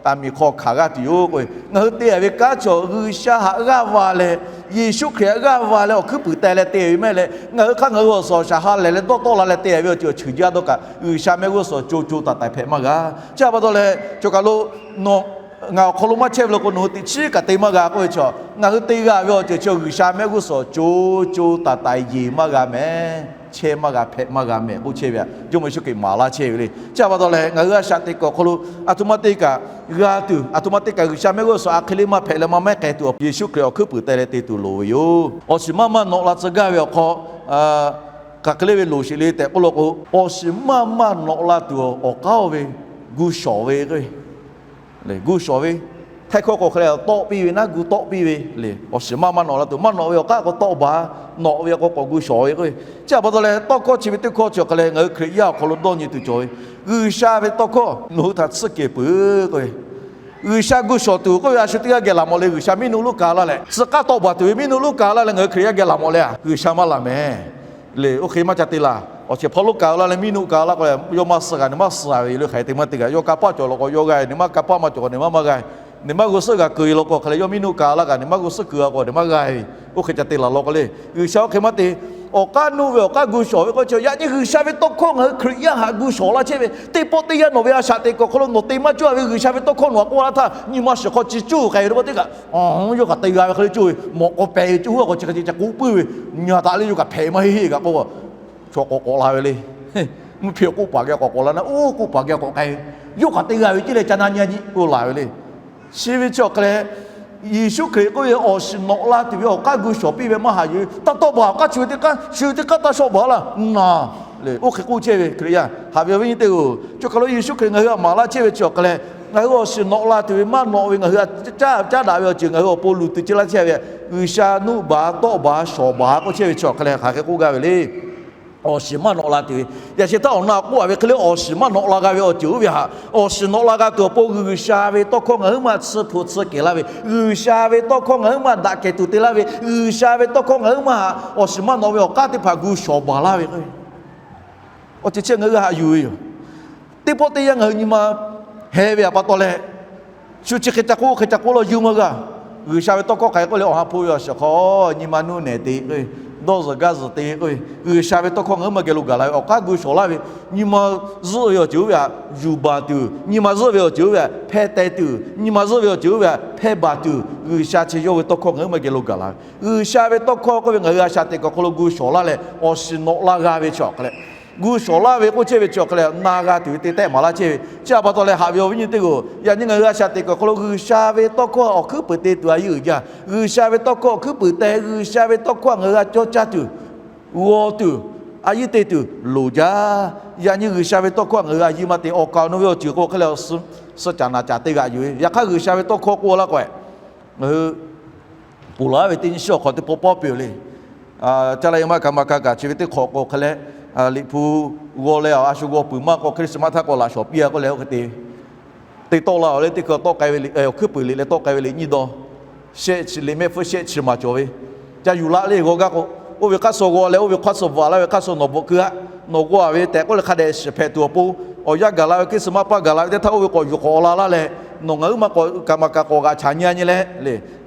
aˬ miˍ hk'aw hkanˍ g'aˇ tuˬ yoˬ k'o, ngaˬ hui te-a ve kanˉ chi awˬ G'uiˬsha haꞈ g'aˇ va leh, Yeˍsuˆ Hkriꞈ haꞈ g'aˇ va leh awˬ hkuiˉ puiˍ teh leh te ve mehˆ leh, ngaˬ hui hk'aˇ ngaˬ hui awˬ suhˍ awˬ shaˍ ha lehˬ leh dawˇ tawˆ la leh te ve awˬ ceuˬ awˬ cheuˬ jaˇ dawˇ kaꞈ, G'uiˬsha mehˆ g'uˇ suhˍ co co taiˍ taiˍ hpehꞈ maˇ g'a. Chi pa taw leh, choˬ kaˬ lo nawˬ ngaˬ awˬ hk'aw lo maˇ chehˇ ve law k'o, nawˬ hui teꞈ chiˉ kaꞈ te maˇ g'a k'oˆ ve chi, ngaˬ hui te g'a ve awˬ ceuˬ chi G'uiˬsha mehˆ g'uˇ suhˍ co co taiˍ taiˍ yeˬ maˇ g'a mehˍ, chehˇ maˇ g'a, hpehꞈ maˇ g'a mehˍ k'oˆ chehˇ ve htaꞈ Jawˇmawˇ Yeˍsuˆ Hkriꞈ maˍ laˇ chehˇ ve le. Chi pa taw leh, ngaˬ hui a shaꞈ teꞈ kuiˬ awˬ hk'aw lo aˬ htoꞈ ma te kaꞈ g'a tuˬ, aˬ htoꞈ ma te kaꞈ G'uiˬsha mehˆ g'uˇ suhˍ a hk'e le maˇ hpehꞈ leh maˇ mehˉ k'ai tuˬ awˬ pon Yeˍsuˆ Hkriꞈ awˬ hkuiˉ puiˍ teh leh te tuˬ loˍ ve yoˬ. Awˬ shiˍ maˇ maˇ nawꞈ la tcuh gaˇ ve awˬ hk'aw, hk'aˬ hk'e le ve loˍ sheˍ le tehꞈ k'oˆ law k'o, awˬ shiˍ maˇ maˇ nawꞈ la tuˬ awˬ k'aˉ oˇ ve gu shawˍ ve k'o, gu shawˍ ve, htaiˇ hkawˇ k'o hk'e le tawˆ piˇ ve naˉ, gu tawˆ piˇ ve le. Awˬ shiˍ maˇ maˇ nawꞈ la tuˬ, maˇ nawꞈ ve awˬ k'aˉ k'o tawˆ baˬ, nawꞈ ve k'o k'awꞈ gu shawˍ ve k'o. Chi pa taw leh tawˇ hkawˇ chi ve teˇ hkawˇ chi awˬ hk'a leh ngaˬ hui Hkriꞈ yaˇ awˬ hk'aw lo dawˇ nyi tuˬ cawˬ ve, G'uiˬsha ve tawˇ hkawˇ nawˬ hui htaꞈ tsuhˇ kehˬ peuˬ k'o, G'uiˬsha gu shawˍ tuˬ k'oˆ ve a shu teˇ g'aˇ geh laˬ mawˬ le. G'uiˬsha miˇ nuˆ lonˉ kaˍ laˇ leh, tcuh k'aˉ tawˆ baˬ tuˬ ve miˇ nuˆ lonˉ kaˍ laˇ leh ngaˬ hui Hkriꞈ yaˇ geh laˬ mawˬ le. G'uiˬsha maˇ laˬ mehˍ le. Oˇ hk'e maˇ ca te laˬ. Awˬ shehˍ hpaw lonˉ kaˍ laˇ leh miˇ nuˆ kaˍ laˇ k'o, yawˇ maˇ suh g'a, neˬ maˇ suh ve yoˬ le. Hk'aˬ hk'e te maˇ te kaꞈ, yawˇ kanˇ paˆ cawˬ law k'o yawˇ g'a ve, neˬ maˇ kanˇ paˆ maˇ cawˬ k'o neˬ maˇ maˇ g'a ve. Neˬ maˇ g'uˇ suhˉ g'a keu law k'o hk'aˬ leh yawˇ miˇ nuˆ kaˍ laˇ kaꞈ neˬ maˇ g'uˇ suhˉ keu a k'o neˬ maˇ g'a ve. Oˇ hk'e ca te laˬ law k'o le. G'uiˬsha oˇ hk'e maˇ te. Awˬ k'aˉ nuˆ ve awˬ k'aˉ gu shawˍ ve k'oˆ chi, yaꞈ nyi G'uiˬsha ve tawˇ hkawˇ ngaˬ hui Hkriꞈ yaˇ haꞈ gu shawˍ laˇ chehˇ ve, teˇ pawˆ teˇ yanˇ nawˬ ve a shaꞈ teꞈ kuiˬ awˬ hk'aw lo nawˬ te maˇ cawˇ ve G'uiˬsha ve tawˇ hkawˇ nawˬ htaꞈ k'oˆ laˇ htaˇ, nyi ma shiˍ hk'aw chi cuˇ k'ai ve teˇ pawˆ teˇ kaꞈ, yawˇ kaꞈ te g'a ve hk'e le cuˇ ve, mawꞈ k'aw pehˍ ve cuˇ hu a k'o chi hk'e ca k'oˆ puiˉ ve, nyi a taꞈ le yawˇ kaꞈ hpehꞈ maˇ heˆ heˆ kaꞈ k'oˆ, chaw k'awꞈ k'awꞈ la ve le. Mvuhˇ hpiˇ awˬ k'oˆ paˍ geh k'awꞈ k'awꞈ la na, oˇ k'oˆ paˍ geh k'awꞈ k'ai ve, yawˇ kaꞈ te g'a ve ceˇ leh ca na nyi a nyi k'oˆ laˬ ve le. Chi ve chi awˬ hk'a leh, Yeˍsuˆ Hkriꞈ k'oˆ ve awˬ shiˍ nawꞈ la tuˬ ve awˬ k'aˉ gu shawˍ piˇ ve maˇ haꞈ yuˬ ve, taˇ tawˆ baˬ awˬ k'aˉ chi ve teˇ k'aˉ, chi ve teˇ k'aˉ taˇ shawˆ baˬ laˇ na le. Oˇ hk'e k'oˆ chehˇ ve Hkriꞈ yaˇ haꞈ ve awˬ viˉ nyi teˇ-oˬ, choˬ kaˬ lo Yeˍsuˆ Hkriꞈ ngaˬ hui htaꞈ maˍ laˇ chehˇ ve chi awˬ hk'a leh, ngaˬ hui awˬ shiˍ nawꞈ la tuˬ ve maˇ nawꞈ ve ngaˬ hui a caˉ caˉ daꞈ ve awˬ ceuˬ ngaˬ hui awˬ pon luˬ tuˬ ce laˇ chehˇ ve, G'uiˬsha nuˆ baˬ tawˆ baˬ shawˍ baˬ k'oˆ chehˇ ve chi awˬ hk'a leh hk'aˬ hk'e k'oˆ gaˇ ve le. Awˬ shiˍ maˇ nawꞈ la tuˬ ve, yaꞈ sheh htaˇ awˬ na k'oˆ a ve hk'e le, awˬ shiˍ maˇ nawꞈ la g'a ve awˬ ceuˬ oˇ ve htaꞈ awˬ shiˍ nawꞈ la g'a tuˬ awˬ pon G'uiˬsha ve tawˇ hkawˇ ngaˬ huiˉ maˇ tsuhˇ hpu tsuhˇ kehˬ laˇ ve, G'uiˬsha ve tawˇ hkawˇ ngaˬ huiˉ maˇ daꞈ kehˬ tuˬ te laˇ ve, G'uiˬsha ve tawˇ hkawˇ ngaˬ huiˉ maˇ htaꞈ awˬ shiˍ maˇ nawꞈ ve awˬ k'aˉ teˇ hpaˍ gu shawˍ baˬ laˇ ve k'o, awˬ ceuˬ chi ngaˬ hui haꞈ yuˬ ve yoˬ. Teˇ pawˆ teˇ yanˇ ngaˬ hui nyi ma heh ve htaꞈ pa taw leh, shu chi hk'e ca k'oˆ hk'e ca k'oˆ law yuˬ maˇ g'a. G'uiˬsha ve tawˇ hkawˇ hk'aˬ hk'e k'oˆ le, awˬ ha hpu ve awˬ shiˍ hk'aw nyi ma nuˇ nehˬ te k'o, dawˇ zuhˬ gaˇ zuhˬ te k'o, G'uiˬsha ve tawˇ hkawˇ ngaˬ huiˉ maˇ geh lo gaˬ la ve awˬ k'aˉ gu shawˍ laˇ ve, nyi ma zuhˆ ve awˬ ceuˬ oˇ ve htaꞈ yuˬ baˬ tuˬ, nyi ma zuhˆ ve awˬ ceuˬ oˇ ve htaꞈ hpehˇ teh tuˬ, nyi ma zuhˆ ve awˬ ceuˬ oˇ ve htaꞈ hpehˇ baˬ tuˬ, G'uiˬsha chi yawˇ ve tawˇ hkawˇ ngaˬ huiˉ maˇ geh lo gaˬ la ve. G'uiˬsha ve tawˇ hkawˇ k'oˆ ve ngaˬ hui a shaꞈ teꞈ kuiˬ awˬ hk'aw lo gu shawˍ laˇ leh awˬ shiˍ nawꞈ la g'a ve chi awˬ hk'a leh, gu shawˍ laˇ ve k'oˆ chehˇ ve chi awˬ hk'a leh na g'a tuˬ ve te tehˆ maˍ laˇ chehˇ ve chi htaꞈ pa taw leh haꞈ ve awˬ viˉ nyi teˇ-oˬ, yaꞈ nyi ngaˬ hui a shaꞈ teꞈ kuiˬ awˬ hk'aw lo G'uiˬsha ve tawˇ hkawˇ awˬ hkuiˉ peuˍ te tuˬ a yeˇ uiˍ jaˇ. G'uiˬsha ve tawˇ hkawˇ awˬ hkuiˉ peuˍ te, G'uiˬsha ve tawˇ hkawˇ ngaˬ hui a cawˇ caˇ tuˬ, g'aw tuˬ, a yeˇ te tuˬ loˍ jaˇ. Yaꞈ nyi G'uiˬsha ve tawˇ hkawˇ ngaˬ hui a yeˇ maˇ te, awˬ kaˍ awˬ nu ve awˬ ceuˬ k'o hk'e leh suh caˍ naˍ caˍ te g'aꞈ yuˬ ve. Yaꞈ hk'aˇ G'uiˬsha ve tawˇ hkawˇ k'oˆ laˇ k'o, ngaˬ hui ponˬ laˬ ve teˇ nyi shiˉ awˬ hk'aw teˇ pawˆ pawˆ peuˬ le. Caˇ laˇ yaˇ maˇ kaˍ maˇ kaˇ kaꞈ chi ve teˇ hk'awꞈ k'o hk'e leh, Liꞈ hpu g'aw leh a shu g'aw peuˬ maˇ k'o, Christmas htaˇ k'o laꞈ shawˍ piˇ a k'oˆ leh oˇ hk'e te ve. Te tawˆ la awˬ leh teˇ hkui tawˆ k'ai ve le, awˬ hkuiˉ puiˍ liꞈ leh tawˆ k'ai ve liꞈ nyiˇ daw shehˆ chi liꞈ mehˆ hpfuhˇ shehˆ chi maˍ cawˬ ve, ca yuˬ laꞈ le g'aw gaˇ k'o, oˇ ve hk'aˇ suh g'aw leh oˇ ve hk'aˇ suh bvuhꞈ laˇ ve hk'aˇ suh nawˬ bvuhꞈ keu aꞈ, nawˬ g'aw a ve tehꞈ k'oˆ leh hk'a dehꞈ shiˍ hpehꞈ tuˬ awˬ pon, awˬ yanˇ gaˬ la ve Christmas paˇ gaˬ la ve teˇ htaˇ oˇ ve k'awꞈ yuˬ k'awꞈ la laˇ leh, nawˬ ngaˬ huiˉ maˇ k'awꞈ kaˍ maˍ kaꞈ k'awꞈ g'aꞈ chaꞈ nyi a nyi leh le.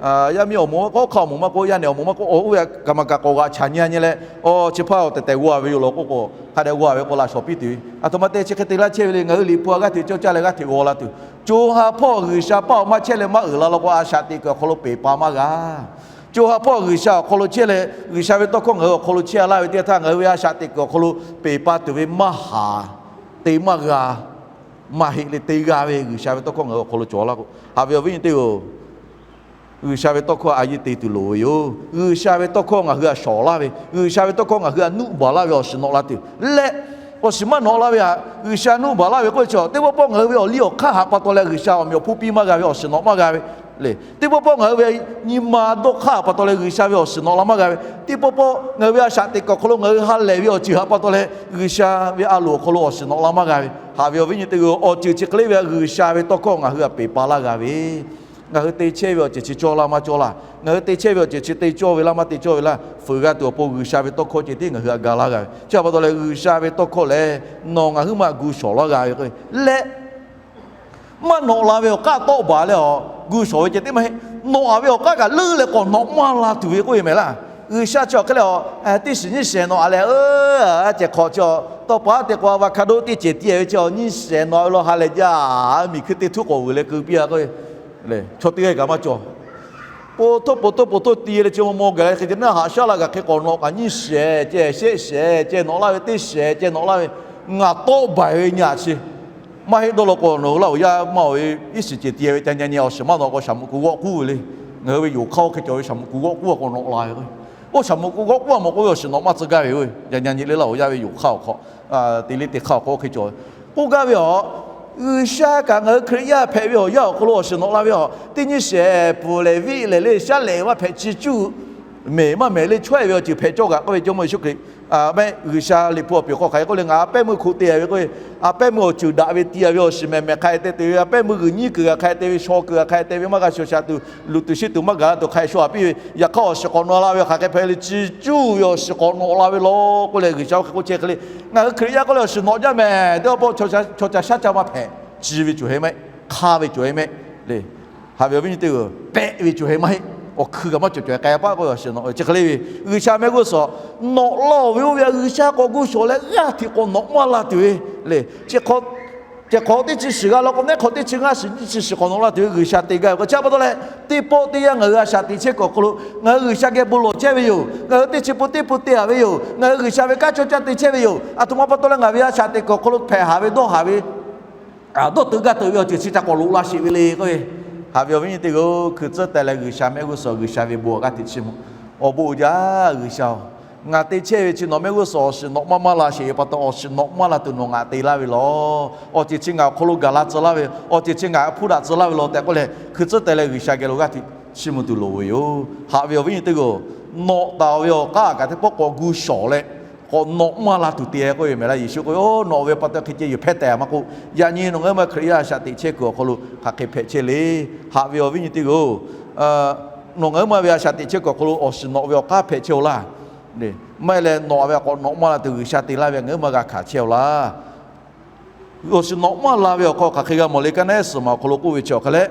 Yaˇ miˇ awˬ moˍ maˇ k'oˆ, hk'aˇ awˬ moˍ maˇ k'oˆ, yaˇ nehˬ awˬ moˍ maˇ k'oˆ, oˇ ve kaˍ maˍ kaꞈ k'awꞈ g'aꞈ chaꞈ nyi a nyi leh, awˬ chi hpaˇ awˬ tehˬ tehˬ g'aw a ve yoˬ law k'oˆ k'o, hk'a dehꞈ g'aw a ve k'o laꞈ shawˍ piˇ tuˬ ve. Aˬ htoꞈ ma te chi hk'e te laˇ chehˇ ve le. Ngaˬ hui Liꞈ hpu a g'aˇ hteꞈ cawˇ caˇ leh g'aˇ hteꞈ g'aw la tuˬ, co ha hpawˇ G'uiˬsha paˇ awˬ maˇ chehˇ leh maˇ uiˍ la law k'o, a shaꞈ teꞈ kuiˬ awˬ hk'aw lo peˬ pa maˇ g'a. Co ha hpawˇ G'uiˬsha awˬ hk'aw lo chehˇ leh, G'uiˬsha ve tawˇ hkawˇ ngaˬ hui awˬ hk'aw lo chehˇ a laˇ ve teˇ htaˇ, ngaˬ hui ve a shaꞈ teꞈ kuiˬ awˬ hk'aw lo peˬ pa tuˬ ve maˇ haˍ, te maˇ g'a. Maˇ heˆ leh te g'a ve G'uiˬsha ve tawˇ hkawˇ ngaˬ hui awˬ hk'aw lo cawˬ laˇ k'o, haꞈ ve awˬ viˉ nyi teˇ-oˬ, G'uiˬsha ve tawˇ hkawˇ a yeˇ te tuˬ loˍ ve yoˬ. G'uiˬsha ve tawˇ hkawˇ ngaˬ hui htaꞈ shawˍ laˇ ve, G'uiˬsha ve tawˇ hkawˇ ngaˬ hui htaꞈ nuˆ baˬ laˇ ve awˬ shiˍ nawꞈ la tuˬ leh, awˬ shiˍ maˇ nawꞈ la ve htaꞈ G'uiˬsha nuˆ baˬ laˇ ve k'oˆ ve chi, teˇ pawˆ pawˆ ngaˬ hui ve awˬ liˇ awˬ hk'aˇ htaꞈ pa taw leh G'uiˬsha awˬ meꞈ awˬ hponˇ piˇ maˇ g'a ve, awˬ shiˍ nawꞈ maˇ g'a ve le. Teˇ pawˆ pawˆ ngaˬ hui ve nyi ma dawˇ hk'aˇ htaꞈ pa taw leh G'uiˬsha ve awˬ shiˍ nawꞈ la maˇ g'a ve. Teˇ pawˆ pawˆ ngaˬ hui ve a shaꞈ teꞈ kuiˬ awˬ hk'aw lo ngaˬ hui ha lehˬ ve awˬ ceuˬ htaꞈ pa taw leh G'uiˬsha ve a loˍ awˬ hk'aw lo awˬ shiˍ nawꞈ la maˇ g'a ve. Haꞈ ve awˬ viˉ nyi teˇ-oˬ, awˬ ceuˬ chi hk'e le ve G'uiˬsha ve tawˇ hkawˇ ngaˬ hui htaꞈ peˬ pa laˇ g'a ve. Ngaˬ hui te chehˇ ve awˬ ceuˬ chi cawˇ laˇ maˇ cawˇ laˇ, ngaˬ hui te chehˇ ve awˬ ceuˬ chi te cawˇ ve laˇ maˇ te cawˇ ve laˇ, fuiˍ g'a tuˬ awˬ pon G'uiˬsha ve tawˇ hkawˇ ceh tiˉ ngaˬ hui htaꞈ ga laˇ g'a ve. Chi pa taw leh G'uiˬsha ve tawˇ hkawˇ lehˬ, nawˬ ngaˬ huiˉ maˬ gu shawˍ laˇ g'a ve k'o leh, maˇ nawꞈ la ve awˬ k'aˉ tawˆ baˬ leh awˬ gu shawˍ ve ceh tiˉ maˇ heˆ. Nawꞈ a ve awˬ k'aˉ kaꞈ leuˉ leh k'awꞈ nawꞈ maˇ la tuˬ ve k'oˆ ve mehˍ laˇ. G'uiˬsha chi awˬ hk'e leh awˬ teˇ shiˍ nyiˇ shehˍ nawꞈ a leh, cehˬ hk'awꞈ chi awˬ tawˇ pa teˇ k'o avocado teˇ cehˬ tiˇ ve chi awˬ nyiˇ shehˍ nawꞈ ve lo ha lehˬ jaˇ, miˬ hkui teˇ htuˉ k'awꞈ vuiˬ leh keu piˇ a k'o, chaw teˇ g'aˇ kaꞈ maˇ cawˬ. Po htoˇ po htoˇ po htoˇ ti leh chi maw maw gaˬ leh hk'e ceh naˇ haꞈ shaˉ laˇ kaꞈ hk'e k'awꞈ nawꞈ kaꞈ nyiˇ shehˍ ceh shehˆ shehˍ ceh nawꞈ laˇ ve teˇ shehˍ ceh nawꞈ laˇ ve, ngaˬ tawˆ baˬ ve nyi a chi maˇ heˆ dawˇ law k'o, nawˬ hui laˇ awˬ yaˇ maˇ oˬ ve iˉ shiˍ cehˬ ti ve ca nyi nyi awˬ shiˍ maˇ nawꞈ k'o, shaˍ muꞈ kuˬ g'awˆ k'uˉ ve le. Ngaˬ hui ve yoˬ hk'aˇ oˇ hk'e cawˬ ve shaˍ muꞈ kuˬ g'awˆ k'uˉ a k'awꞈ nawꞈ la ve k'o, oˇ shaˍ muꞈ kuˬ g'awˆ k'uˉ a mawˬ k'oˆ ve awˬ shiˍ nawꞈ maˇ tcuh gaˇ ve yoˬ. Ca nyi nyi le laˇ awˬ yaˇ ve yoˬ hk'aˇ awˬ hk'aw, te liˇ te hk'aˇ awˬ hk'aw oˇ hk'e cawˬ ve k'oˆ gaˇ ve yoˬ. G'uiˬsha kaꞈ ngaˬ hui Hkriꞈ yaˇ hpehꞈ ve awˬ yanˇ awˬ hk'aw lo awˬ shiˍ nawꞈ la ve yoˬ. Teˇ nyiˇ shehˍ pfuhˍ lehˍ viˆ lehˍ le shaˉ lehˍ maˇ hpehꞈ chi cuˇ mehˍ maˇ mehˍ le chaweh ve awˬ ceuˬ hpehꞈ cawˇ kaꞈ k'oˆ ve Jawˇmawˇ Yeˍsuˆ Hkriꞈ mehˆ G'uiˬsha Liꞈ hpu awˬ piˍ hk'aw hk'aˬ hk'e k'oˆ le, ngaˬ a pehˉ meuˇ hko te a ve k'oˆ ve, a pehˉ meuˇ awˬ ceuˬ daꞈ ve ti a ve awˬ shiˍ mehˍ mehˍ hk'a te te ve, a pehˉ meuˇ g'uiˬ nyiˉ kuiˬ g'a hk'a te ve, shaw kuiˬ g'a hk'a te ve, maˇ g'a shaw shaꞈ tuˬ, luˬ tuˬ shiˉ tuˬ maˇ gaˬ la tuˬ hk'a shuˍ a piˇ ve, yaꞈ hk'aˇ awˬ shiˍ k'awꞈ nawꞈ la ve hk'aˬ hk'e hpehꞈ le, chi cuˇ ve awˬ shiˍ k'awꞈ nawꞈ la ve law k'oˆ leh G'uiˬsha oˇ hk'e k'oˆ chehˇ hk'e le. Ngaˬ hui Hkriꞈ yaˇ k'oˆ leh awˬ shiˍ nawꞈ jaˇ mehˍ tehꞈ awˬ pa chaw ca shaˉ ca maˇ hpehꞈ, chi ve cawˬ heh mehˆ, hk'aˇ ve cawˬ heh mehˆ le. Haꞈ ve awˬ viˉ nyi teˇ g'aˇ, pehˆ ve cawˬ heh maˇ heˆ. Awˬ hkui kaꞈ maˇ cawˬ cawˬ k'ai pa k'o awˬ shiˍ nawꞈ ve chi hk'e le ve, G'uiˬsha mehˆ g'uˇ suhˍ nawꞈ laˇ oˬ ve oˇ ve a G'uiˬsha k'awꞈ gu shawˍ leh g'aˇ hteꞈ k'awꞈ nawꞈ maˇ la tuˬ ve le. Cehˬ hk'awꞈ teˇ chi shiˍ g'a law k'o, neˉ hk'awꞈ teˇ chi ngaˇ shiˍ nyiˇ chi shiˍ k'awꞈ nawꞈ la tuˬ ve G'uiˬsha te gaˇ ve k'o, chi pa taw leh teˇ pawˆ teˇ yanˇ ngaˬ hui a shaꞈ teꞈ chehˇ kuiˬ awˬ hk'aw lo ngaˬ hui G'uiˬsha geh bon lawˬ chehˇ ve yoˬ. Ngaˬ hui teˇ chi pun teˇ pun te a ve yoˬ. Ngaˬ hui G'uiˬsha ve kanˉ cawˇ caˇ te chehˇ ve yoˬ. Aˬ htoꞈ ma pa taw leh ngaˬ ve a shaꞈ teꞈ kuiˬ awˬ hk'aw lo hpehꞈ haˍ ve dawˇ haˍ ve dawˇ teuꞈ gaˇ teuꞈ ve awˬ ceuˬ chi ca k'awꞈ loꞈ la sheˍ ve le k'oˆ ve, haꞈ ve awˬ viˉ nyi teˇ g'aˇ, hkui tcuhˉ teh leh G'uiˬsha mehˆ g'uˇ suhˍ G'uiˬsha ve bon g'aˇ hteꞈ chiˇ mvuh. Awˬ bon uiˍ jaˇ G'uiˬsha oˬ, ngaˬ te chehˇ ve chi nawˬ mehˆ g'uˇ suhˍ awˬ shiˍ nawꞈ maˇ maˇ la sheˍ ve pa taw, awˬ shiˍ nawꞈ maˇ la tuˬ nawˬ ngaˬ te laˇ ve law. Awˬ ceuˬ chi ngaˬ awˬ hk'aw lo gaˬ la tcuh laˇ ve, awˬ ceuˬ chi ngaˬ hpuˇ daꞈ tcuh laˇ ve law tehꞈ k'oˆ leh, hkui tcuhˉ teh leh G'uiˬsha geh lo g'aˇ hteꞈ chiˇ mvuh tuˬ loˍ ve yoˬ. Haꞈ ve awˬ viˉ nyi teˇ g'aˇ, nawꞈ taˍ ve awˬ k'aˉ kaꞈ teˇ pawˆ k'awꞈ gu shawˍ leh k'awꞈ nawꞈ maˇ la tuˬ te k'oˆ ve mehˍ laˇ. Yeˍsuˆ k'oˆ ve, Nawꞈ ve pa taw hk'e ceh yoˬ, hpehˇ tehꞈ maˇ k'oˆ. Yaꞈ nyi nawˬ ngaˬ hui ma Hkriꞈ yaˇ a shaꞈ teꞈ chehˇ kuiˬ awˬ hk'aw lo hk'aˬ hk'e hpehꞈ chehˇ le. Haꞈ ve awˬ viˉ nyi teˇ g'aˇ, nawˬ ngaˬ hui ma ve a shaꞈ teꞈ chehˇ kuiˬ awˬ hk'aw lo awˬ shiˍ nawꞈ ve awˬ k'aˉ hpehꞈ chehˇ-oˬ laˇ. Maˇ heˆ leh nawꞈ ve k'awꞈ nawꞈ maˇ la tuˬ G'uiˬsha te laˇ ve ngaˬ hui ma g'a hkanˍ chehˇ-oˬ laˇ. Awˬ shiˍ nawꞈ maˇ la ve awˬ hk'aw hk'aˬ hk'e g'a mawˬ le. Kaˉ naˆ ehˉ suhˍ ma awˬ hk'aw lo k'oˆ ve chi awˬ hk'a leh,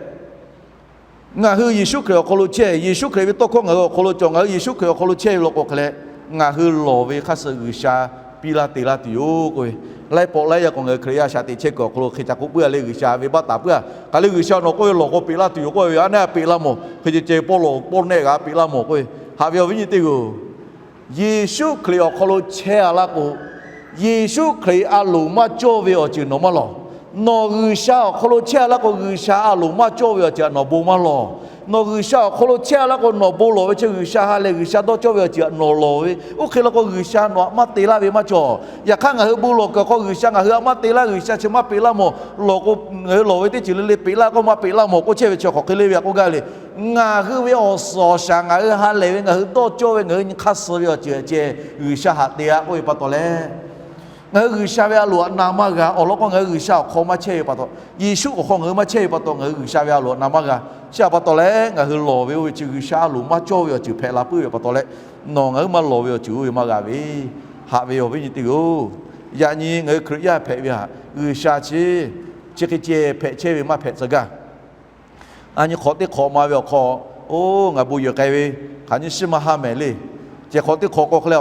ngaˬ hui Yeˍsuˆ Hkriꞈ awˬ hk'aw lo chehˇ, Yeˍsuˆ Hkriꞈ ve tawˇ hkawˇ ngaˬ hui awˬ hk'aw lo cawˬ, ngaˬ hui Yeˍsuˆ Hkriꞈ awˬ hk'aw lo chehˇ ve law k'o hk'a leh, ngaˬ hui lawˬ ve hk'a suh G'uiˬsha piˇ laˇ te laˇ tuˬ yoˬ k'oˆ ve. Laiˉ pawˆ laiˉ yaˇ k'o ngaˬ hui Hkriꞈ yaˇ a shaꞈ teꞈ chehˇ kuiˬ awˬ hk'aw lo hk'e ca k'oˆ puiˉ a le, G'uiˬsha venˇbaˆ taˍ puiˉ a. Hk'aˬ le G'uiˬsha nawˬ k'oˆ ve lawˬ k'o peꞈ laˇ tuˬ yoˬ k'oˆ ve, a neˉ a peꞈ laˇ mawˬ, hk'e ceh ceh pawˆ lawˬ pawˆ nehˆ g'a peꞈ laˇ mawˬ k'oˆ ve. Haꞈ ve awˬ viˉ nyi teˇ g'aˇ, Yeˍsuˆ Hkriꞈ awˬ hk'aw lo chehˇ a laˇ k'o, Yeˍsuˆ Hkriꞈ a loˍ maˇ cawˇ ve awˬ ceuˬ nawˬ maˇ lawˬ. Nawˬ G'uiˬsha awˬ hk'aw lo chehˇ a laˇ k'o, G'uiˬsha a loˍ maˇ cawˇ ve awˬ ceuˬ htaꞈ nawˬ bon maˇ lawˬ. Nawˬ G'uiˬsha awˬ hk'aw lo chehˇ a laˇ k'o, nawˬ bon lawˬ ve chi G'uiˬsha ha lehˬ G'uiˬsha dawˇ cawˇ ve awˬ ceuˬ htaꞈ nawˬ lawˬ ve. Oˇ hk'e law k'o, G'uiˬsha nawˬ htaꞈ maˇ te laˇ ve maˇ cawˬ. Yaꞈ hk'aˇ, ngaˬ hui bon lawˬ kuiˬ awˬ hk'aw G'uiˬsha ngaˬ hui htaꞈ maˇ te laˇ, G'uiˬsha chi maˇ peꞈ laˇ mawˬ. Lawˬ k'o, ngaˬ hui lawˬ ve teˇ ceuˬ le le peꞈ laˇ k'o maˇ peꞈ laˇ mawˬ k'oˆ chehˇ ve chi hk'aˬ hk'e le ve a k'oˆ gaˇ ve le. Ngaˬ hui ve awˬ suhˍ awˬ shaˍ ngaˬ hui ha lehˬ ve ngaˬ hui dawˇ cawˇ ve ngaˬ hui nyi hk'aˇ suh ve awˬ ceuˬ ceh G'uiˬsha htaꞈ te a k'oˆ ve pa taw leh, ngaˬ hui G'uiˬsha ve a loˍ htaꞈ na maˇ g'a. Awˬ lawn k'o, ngaˬ hui G'uiˬsha awˬ hk'aw maˇ chehˇ ve pa taw, Yeˍsuˆ awˬ hk'aw ngaˬ hui maˇ chehˇ ve pa taw, ngaˬ hui G'uiˬsha ve a loˍ htaꞈ na maˇ g'a. Chi htaꞈ pa taw leh, ngaˬ hui lawˬ ve oˇ ve chi G'uiˬsha a loˍ maˇ cawˇ ve awˬ ceuˬ hpehꞈ la puiˉ ve pa taw leh, nawˬ ngaˬ hui maˇ lawˬ ve awˬ ceuˬ oˇ ve maˇ g'a ve. Haꞈ ve awˬ viˉ nyi teˇ g'aˇ-oˬ, yaꞈ nyi ngaˬ hui Hkriꞈ yaˇ hpehꞈ ve htaꞈ G'uiˬsha chi chi hk'e ceh hpehꞈ chehˇ ve maˇ hpehꞈ tcuh gaˇ. A nyi hk'awꞈ teˇ hk'awꞈ ma ve awˬ hk'aw, oˇ ngaˬ bon yehˬ k'ai ve hk'aˬ nyi shiˉ maˇ haˉ mehˍ le. Ceh hk'awꞈ teˇ hk'awꞈ k'o hk'e leh a,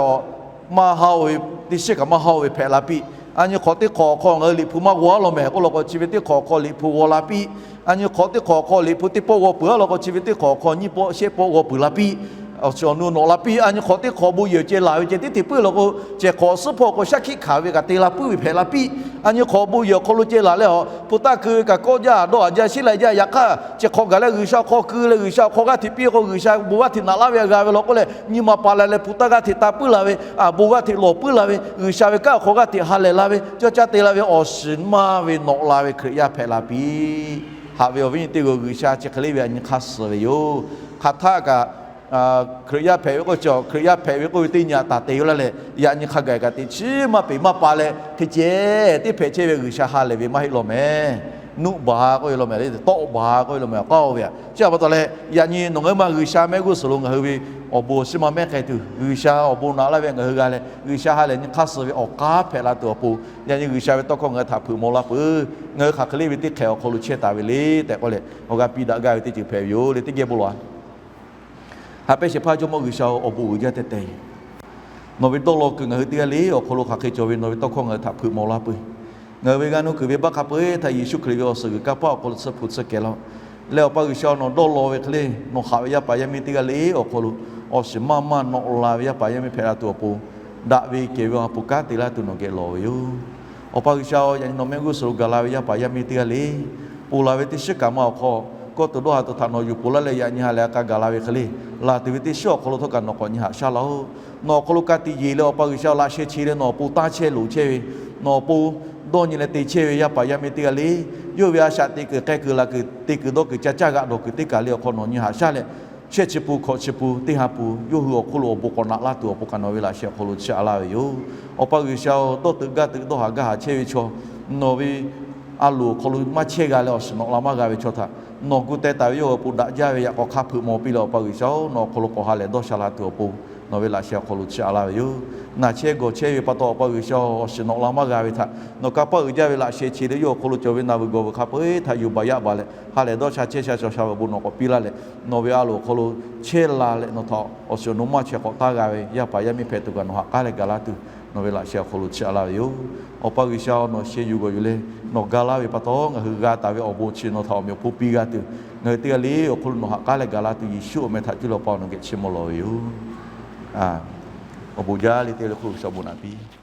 maˇ haˉ-oˬ ve, teˇ shiˉ kaꞈ maˇ haˉ-oˬ ve hpehꞈ la piˇ. A nyi hk'awꞈ teˇ hk'awꞈ awˬ hk'aw ngaˬ hui Liꞈ hpu maˇ g'aw a law mehˍ k'oˆ law k'o, chi ve teˇ hk'awꞈ awˬ hk'aw Liꞈ hpu g'aw la piˇ. A nyi hk'awꞈ teˇ hk'awꞈ awˬ hk'aw Liꞈ hpu teˇ pawˆ g'aw peuˬ a law k'o, chi ve teˇ hk'awꞈ awˬ hk'aw nyiˇ pawˆ shehˆ pawˆ g'aw peuˬ la piˇ. Awˬ shiˍ awˬ nu nawꞈ la piˇ. A nyi hk'awꞈ teˇ hk'awꞈ bon yehˬ ceh laˬ ve ceh tiˉ te puiˉ law k'o, ceh hk'awꞈ suhˉ hpawˇ k'o shaˉ hkiˆ hkanˍ ve kaꞈ te la puiˉ ve hpehꞈ la piˇ. A nyi hk'awꞈ bon yehˬ awˬ hk'aw lo ceh laˬ leh a, hpu taˇ keu ve kaꞈ kawˆ jaˇ, dawˇ haˍ jaˇ, shiˉ lai jaˇ. Yaꞈ hk'aˇ, ceh hk'awꞈ gaˬ leh G'uiˬsha awˬ hk'aw keu leh G'uiˬsha awˬ hk'aw g'aˇ hteꞈ piˇ k'o, G'uiˬsha bon g'aˇ hteꞈ naꞈ laˇ ve g'a ve law k'oˆ leh, nyi ma pa la leh hpu taˇ g'aˇ hteꞈ ta puiˉ la ve, a, bon g'aˇ hteꞈ lawˬ puiˉ la ve, G'uiˬsha ve kanˉ awˬ hk'aw g'aˇ hteꞈ ha lehˬ la ve, cawˇ caˇ te la ve awˬ shiˍ maˇ ve nawꞈ la ve Hkriꞈ yaˇ hpehꞈ la piˇ. Haꞈ ve awˬ viˉ nyi teˇ g'aˇ, G'uiˬsha chi hk'e le ve a nyi hk'aˇ suh ve yoˬ. Hk'aˬ htaˆ kaꞈ Hkriꞈ yaˇ hpehꞈ ve k'oˆ ve chi, Hkriꞈ yaˇ hpehꞈ ve k'oˆ ve teˇ nyi a taˍ te ve laˇ leh, yaꞈ nyi hk'a gaˬ kaꞈ teꞈ chiˉ maˇ peˍ maˇ pa leh hk'e ceh teˇ hpehꞈ chehˇ ve G'uiˬsha ha lehˬ ve maˇ heˆ law mehˍ. nuˆ baˬ k'oˆ ve lo meh, tawˆ baˬ k'oˆ ve lo meh, k'aoˆ ve a. Chi a pa taw leh yaꞈ nyi nawˬ ngaˬ hui ma G'uiˬsha mehˆ g'uˇ suhˍ lo ngaˬ hui ve awˬ bon awˬ shinˉ ma mehˉ k'ai tuˬ, G'uiˬsha awˬ bon naꞈ laˇ ve ngaˬ hui g'a leh, G'uiˬsha ha lehˬ nyi hk'aˇ suh ve awˬ k'aˉ hpehꞈ la tuˬ awˬ pon, yaꞈ nyi G'uiˬsha ve tawˇ hkawˇ ngaˬ hui htaꞈ hpeuꞈ maw laˇ peuˬ. Ngaˬ hui hk'aˬ hk'e le ve teˇ hk'ehꞈ awˬ hk'aw lo chehˇ taˍ ve le tehꞈ k'oˆ leh, awˬ g'aˇ piˇ daꞈ gaˇ ve teˇ ceuˬ hpehꞈ ve yoˬ le. Teˇ geh bon lawˬ a. Haꞈ pehnˇ shehˍ hpaˇ Jawˇmawˇ G'uiˬsha-oˬ, awˬ bon uiˍ jaˇ teh teh yoˬ. Nawˬ ve dawˇ law kuiˬ ngaˬ hui teˇ g'aˇ le awˬ hk'aw lo hk'aˬ hk'e cawˬ ve nawˬ ve tawˇ hkawˇ ngaˬ hui htaꞈ hpeuꞈ maw laˇ peuˬ. Ngaˬ hui ve g'aˇ nuˇ kuiˬ ve baˆ hk'a peu-eˬ htaꞈ Yeˍsuˆ Hkriꞈ ve awˬ suhˍ g'uiˬ kanˇ paˆ awˬ hk'aw lo tsuhˇ hpu tsuhˇ kehˬ laˇ-oˆ. Leh Awˬ pa G'uiˬsha-oˬ, nawˬ dawˇ law ve hk'e le nawˬ haꞈ ve yaˇ paˍ yaˇ miˇ teˇ g'aˇ le awˬ hk'aw lo awˬ shiˍ maˇ maˇ nawꞈ la ve yaˇ paˍ yaˇ miˇ hpehꞈ la tuˬ awˬ pon, daꞈ ve kehˬ ve awˬ ha hpu kanˉ te laˇ tuˬ nawˬ geh lawˬ ve yoˬ. Awˬ pa G'uiˬsha-oˬ, yaꞈ nyi nawˬ mehˆ g'uˇ suhˍ lo gaˬ la ve yaˇ paˍ yaˇ miˇ teˇ g'aˇ le, ponˬ laˬ ve teˇ shiˉ kaꞈ ma awˬ hk'aw, kawˇ tuˬ dawˇ ha tuˬ htaꞈ nawˬ yuˬ ponˬ laˇ leh yaꞈ nyi ha lehˬ a k'a gaˬ la ve hk'e le, laˬ tuˬ ve teˇ shiˉ awˬ hk'aw lo htawˇ kaꞈ nawˬ k'awꞈ nyi haꞈ shaˉ laˇ-oˆ. Nawˬ awˬ hk'aw lo ka tiꞈ yeˬ leh Awˬ pa G'uiˬsha laꞈ sheh che leh nawˬ awˬ pon taˇ chehˇ loˍ chehˇ ve, nawˬ awˬ pon dawˇ nyi leh te chehˇ ve yaˇ paˍ yaˇ miˇ teˇ g'aˇ le, yawˇ ve a shaꞈ teꞈ kuiˬ k'ai kuiˬ laˬ kuiˬ te kuiˬ dawˇ kuiˬ ca caˇ g'aꞈ dawˬ kuiˬ teˇ kaˬ le awˬ hk'aw nawˬ nyi haꞈ shaˉ leh, shehˆ chi pun hkawꞈ chi pun teˇ ha pun yawˇ hui awˬ hk'oˆ lo awˬ bon k'awꞈ naꞈ laˇ tuˬ awˬ pon kaꞈ nawˬ ve laꞈ sheh awˬ hk'aw lo chiˇ aꞈ laˇ ve yoˬ. Awˬ pa G'uiˬsha-oˬ, dawˇ teuꞈ gaˇ teuꞈ dawˇ haˍ gaˇ haˍ chehˇ ve chaw, nawˬ ve a loˍ awˬ hk'aw lo maˇ chehˇ g'a leh awˬ shiˍ nawꞈ la maˇ g'a ve chaw htaꞈ nawˬ gu teh taˍ ve yawˇ hui awˬ pon daꞈ jaˇ ve yaꞈ k'aw hk'a hpeuꞈ maw piˇ leh Awˬ pa G'uiˬsha-oˬ, nawˬ awˬ hk'aw lo k'awꞈ ha lehˬ dawˇ sha la tuˬ awˬ pon nawˬ ve laꞈ sheh awˬ hk'aw lo chiˇ aꞈ laˇ ve yoˬ. Naˬ chehˇ gawˬ chehˇ ve pa taw Awˬ pa G'uiˬsha-oˬ, awˬ shiˍ nawꞈ la maˇ g'a ve htaꞈ nawˬ kanˇ paˆ uiˍ jaˇ ve laꞈ sheh che leh yawˇ awˬ hk'aw lo cawˬ ve naˬ vuiˬ gawˬ vuiˬ hk'a peu-eˬ htaꞈ yuˬ baˬ yaꞈ baˬ leh ha lehˬ dawˇ sha chehˇ sha cawˬ sha ve awˬ bon nawˬ k'awꞈ piˇ laˇ leh, nawˬ ve a loˍ awˬ hk'aw lo chehˇ la leh nawˬ htaꞈ awˬ shiˍ awˬ nu maˇ chaweh k'awꞈ taˇ g'a ve yaˇ paˍ yaˇ miˇ hpehꞈ tuˬ kaꞈ nawˬ ha k'aˉ leh gaˬ laˇ tuˬ nawˬ ve laꞈ sheh awˬ hk'aw lo chiˇ aꞈ laˇ ve yoˬ. Awˬ pa G'uiˬsha-oˬ, nawˬ sheh yuˬ gawˬ yuˬ leh nawˬ ga laˇ ve pa taw ngaˬ hui g'a taˍ ve awˬ bon chi nawˬ htaꞈ awˬ meꞈ awˬ hponˇ piˇ g'a tuˬ, ngaˬ hui teˇ g'aˇ le awˬ hk'aw lo nawˬ ha k'aˉ leh gaˬ laˇ tuˬ Yeˍsuˆ awˬ meh htaꞈ cuˇ leh Awˬ pa nawˬ geh chiˇ mvuh lawˬ ve yoˬ. Awˬ bon jaˇ le teˇ g'aˇ le hk'oˆ lo G'uiˬsha awˬ bon naꞈ piˇ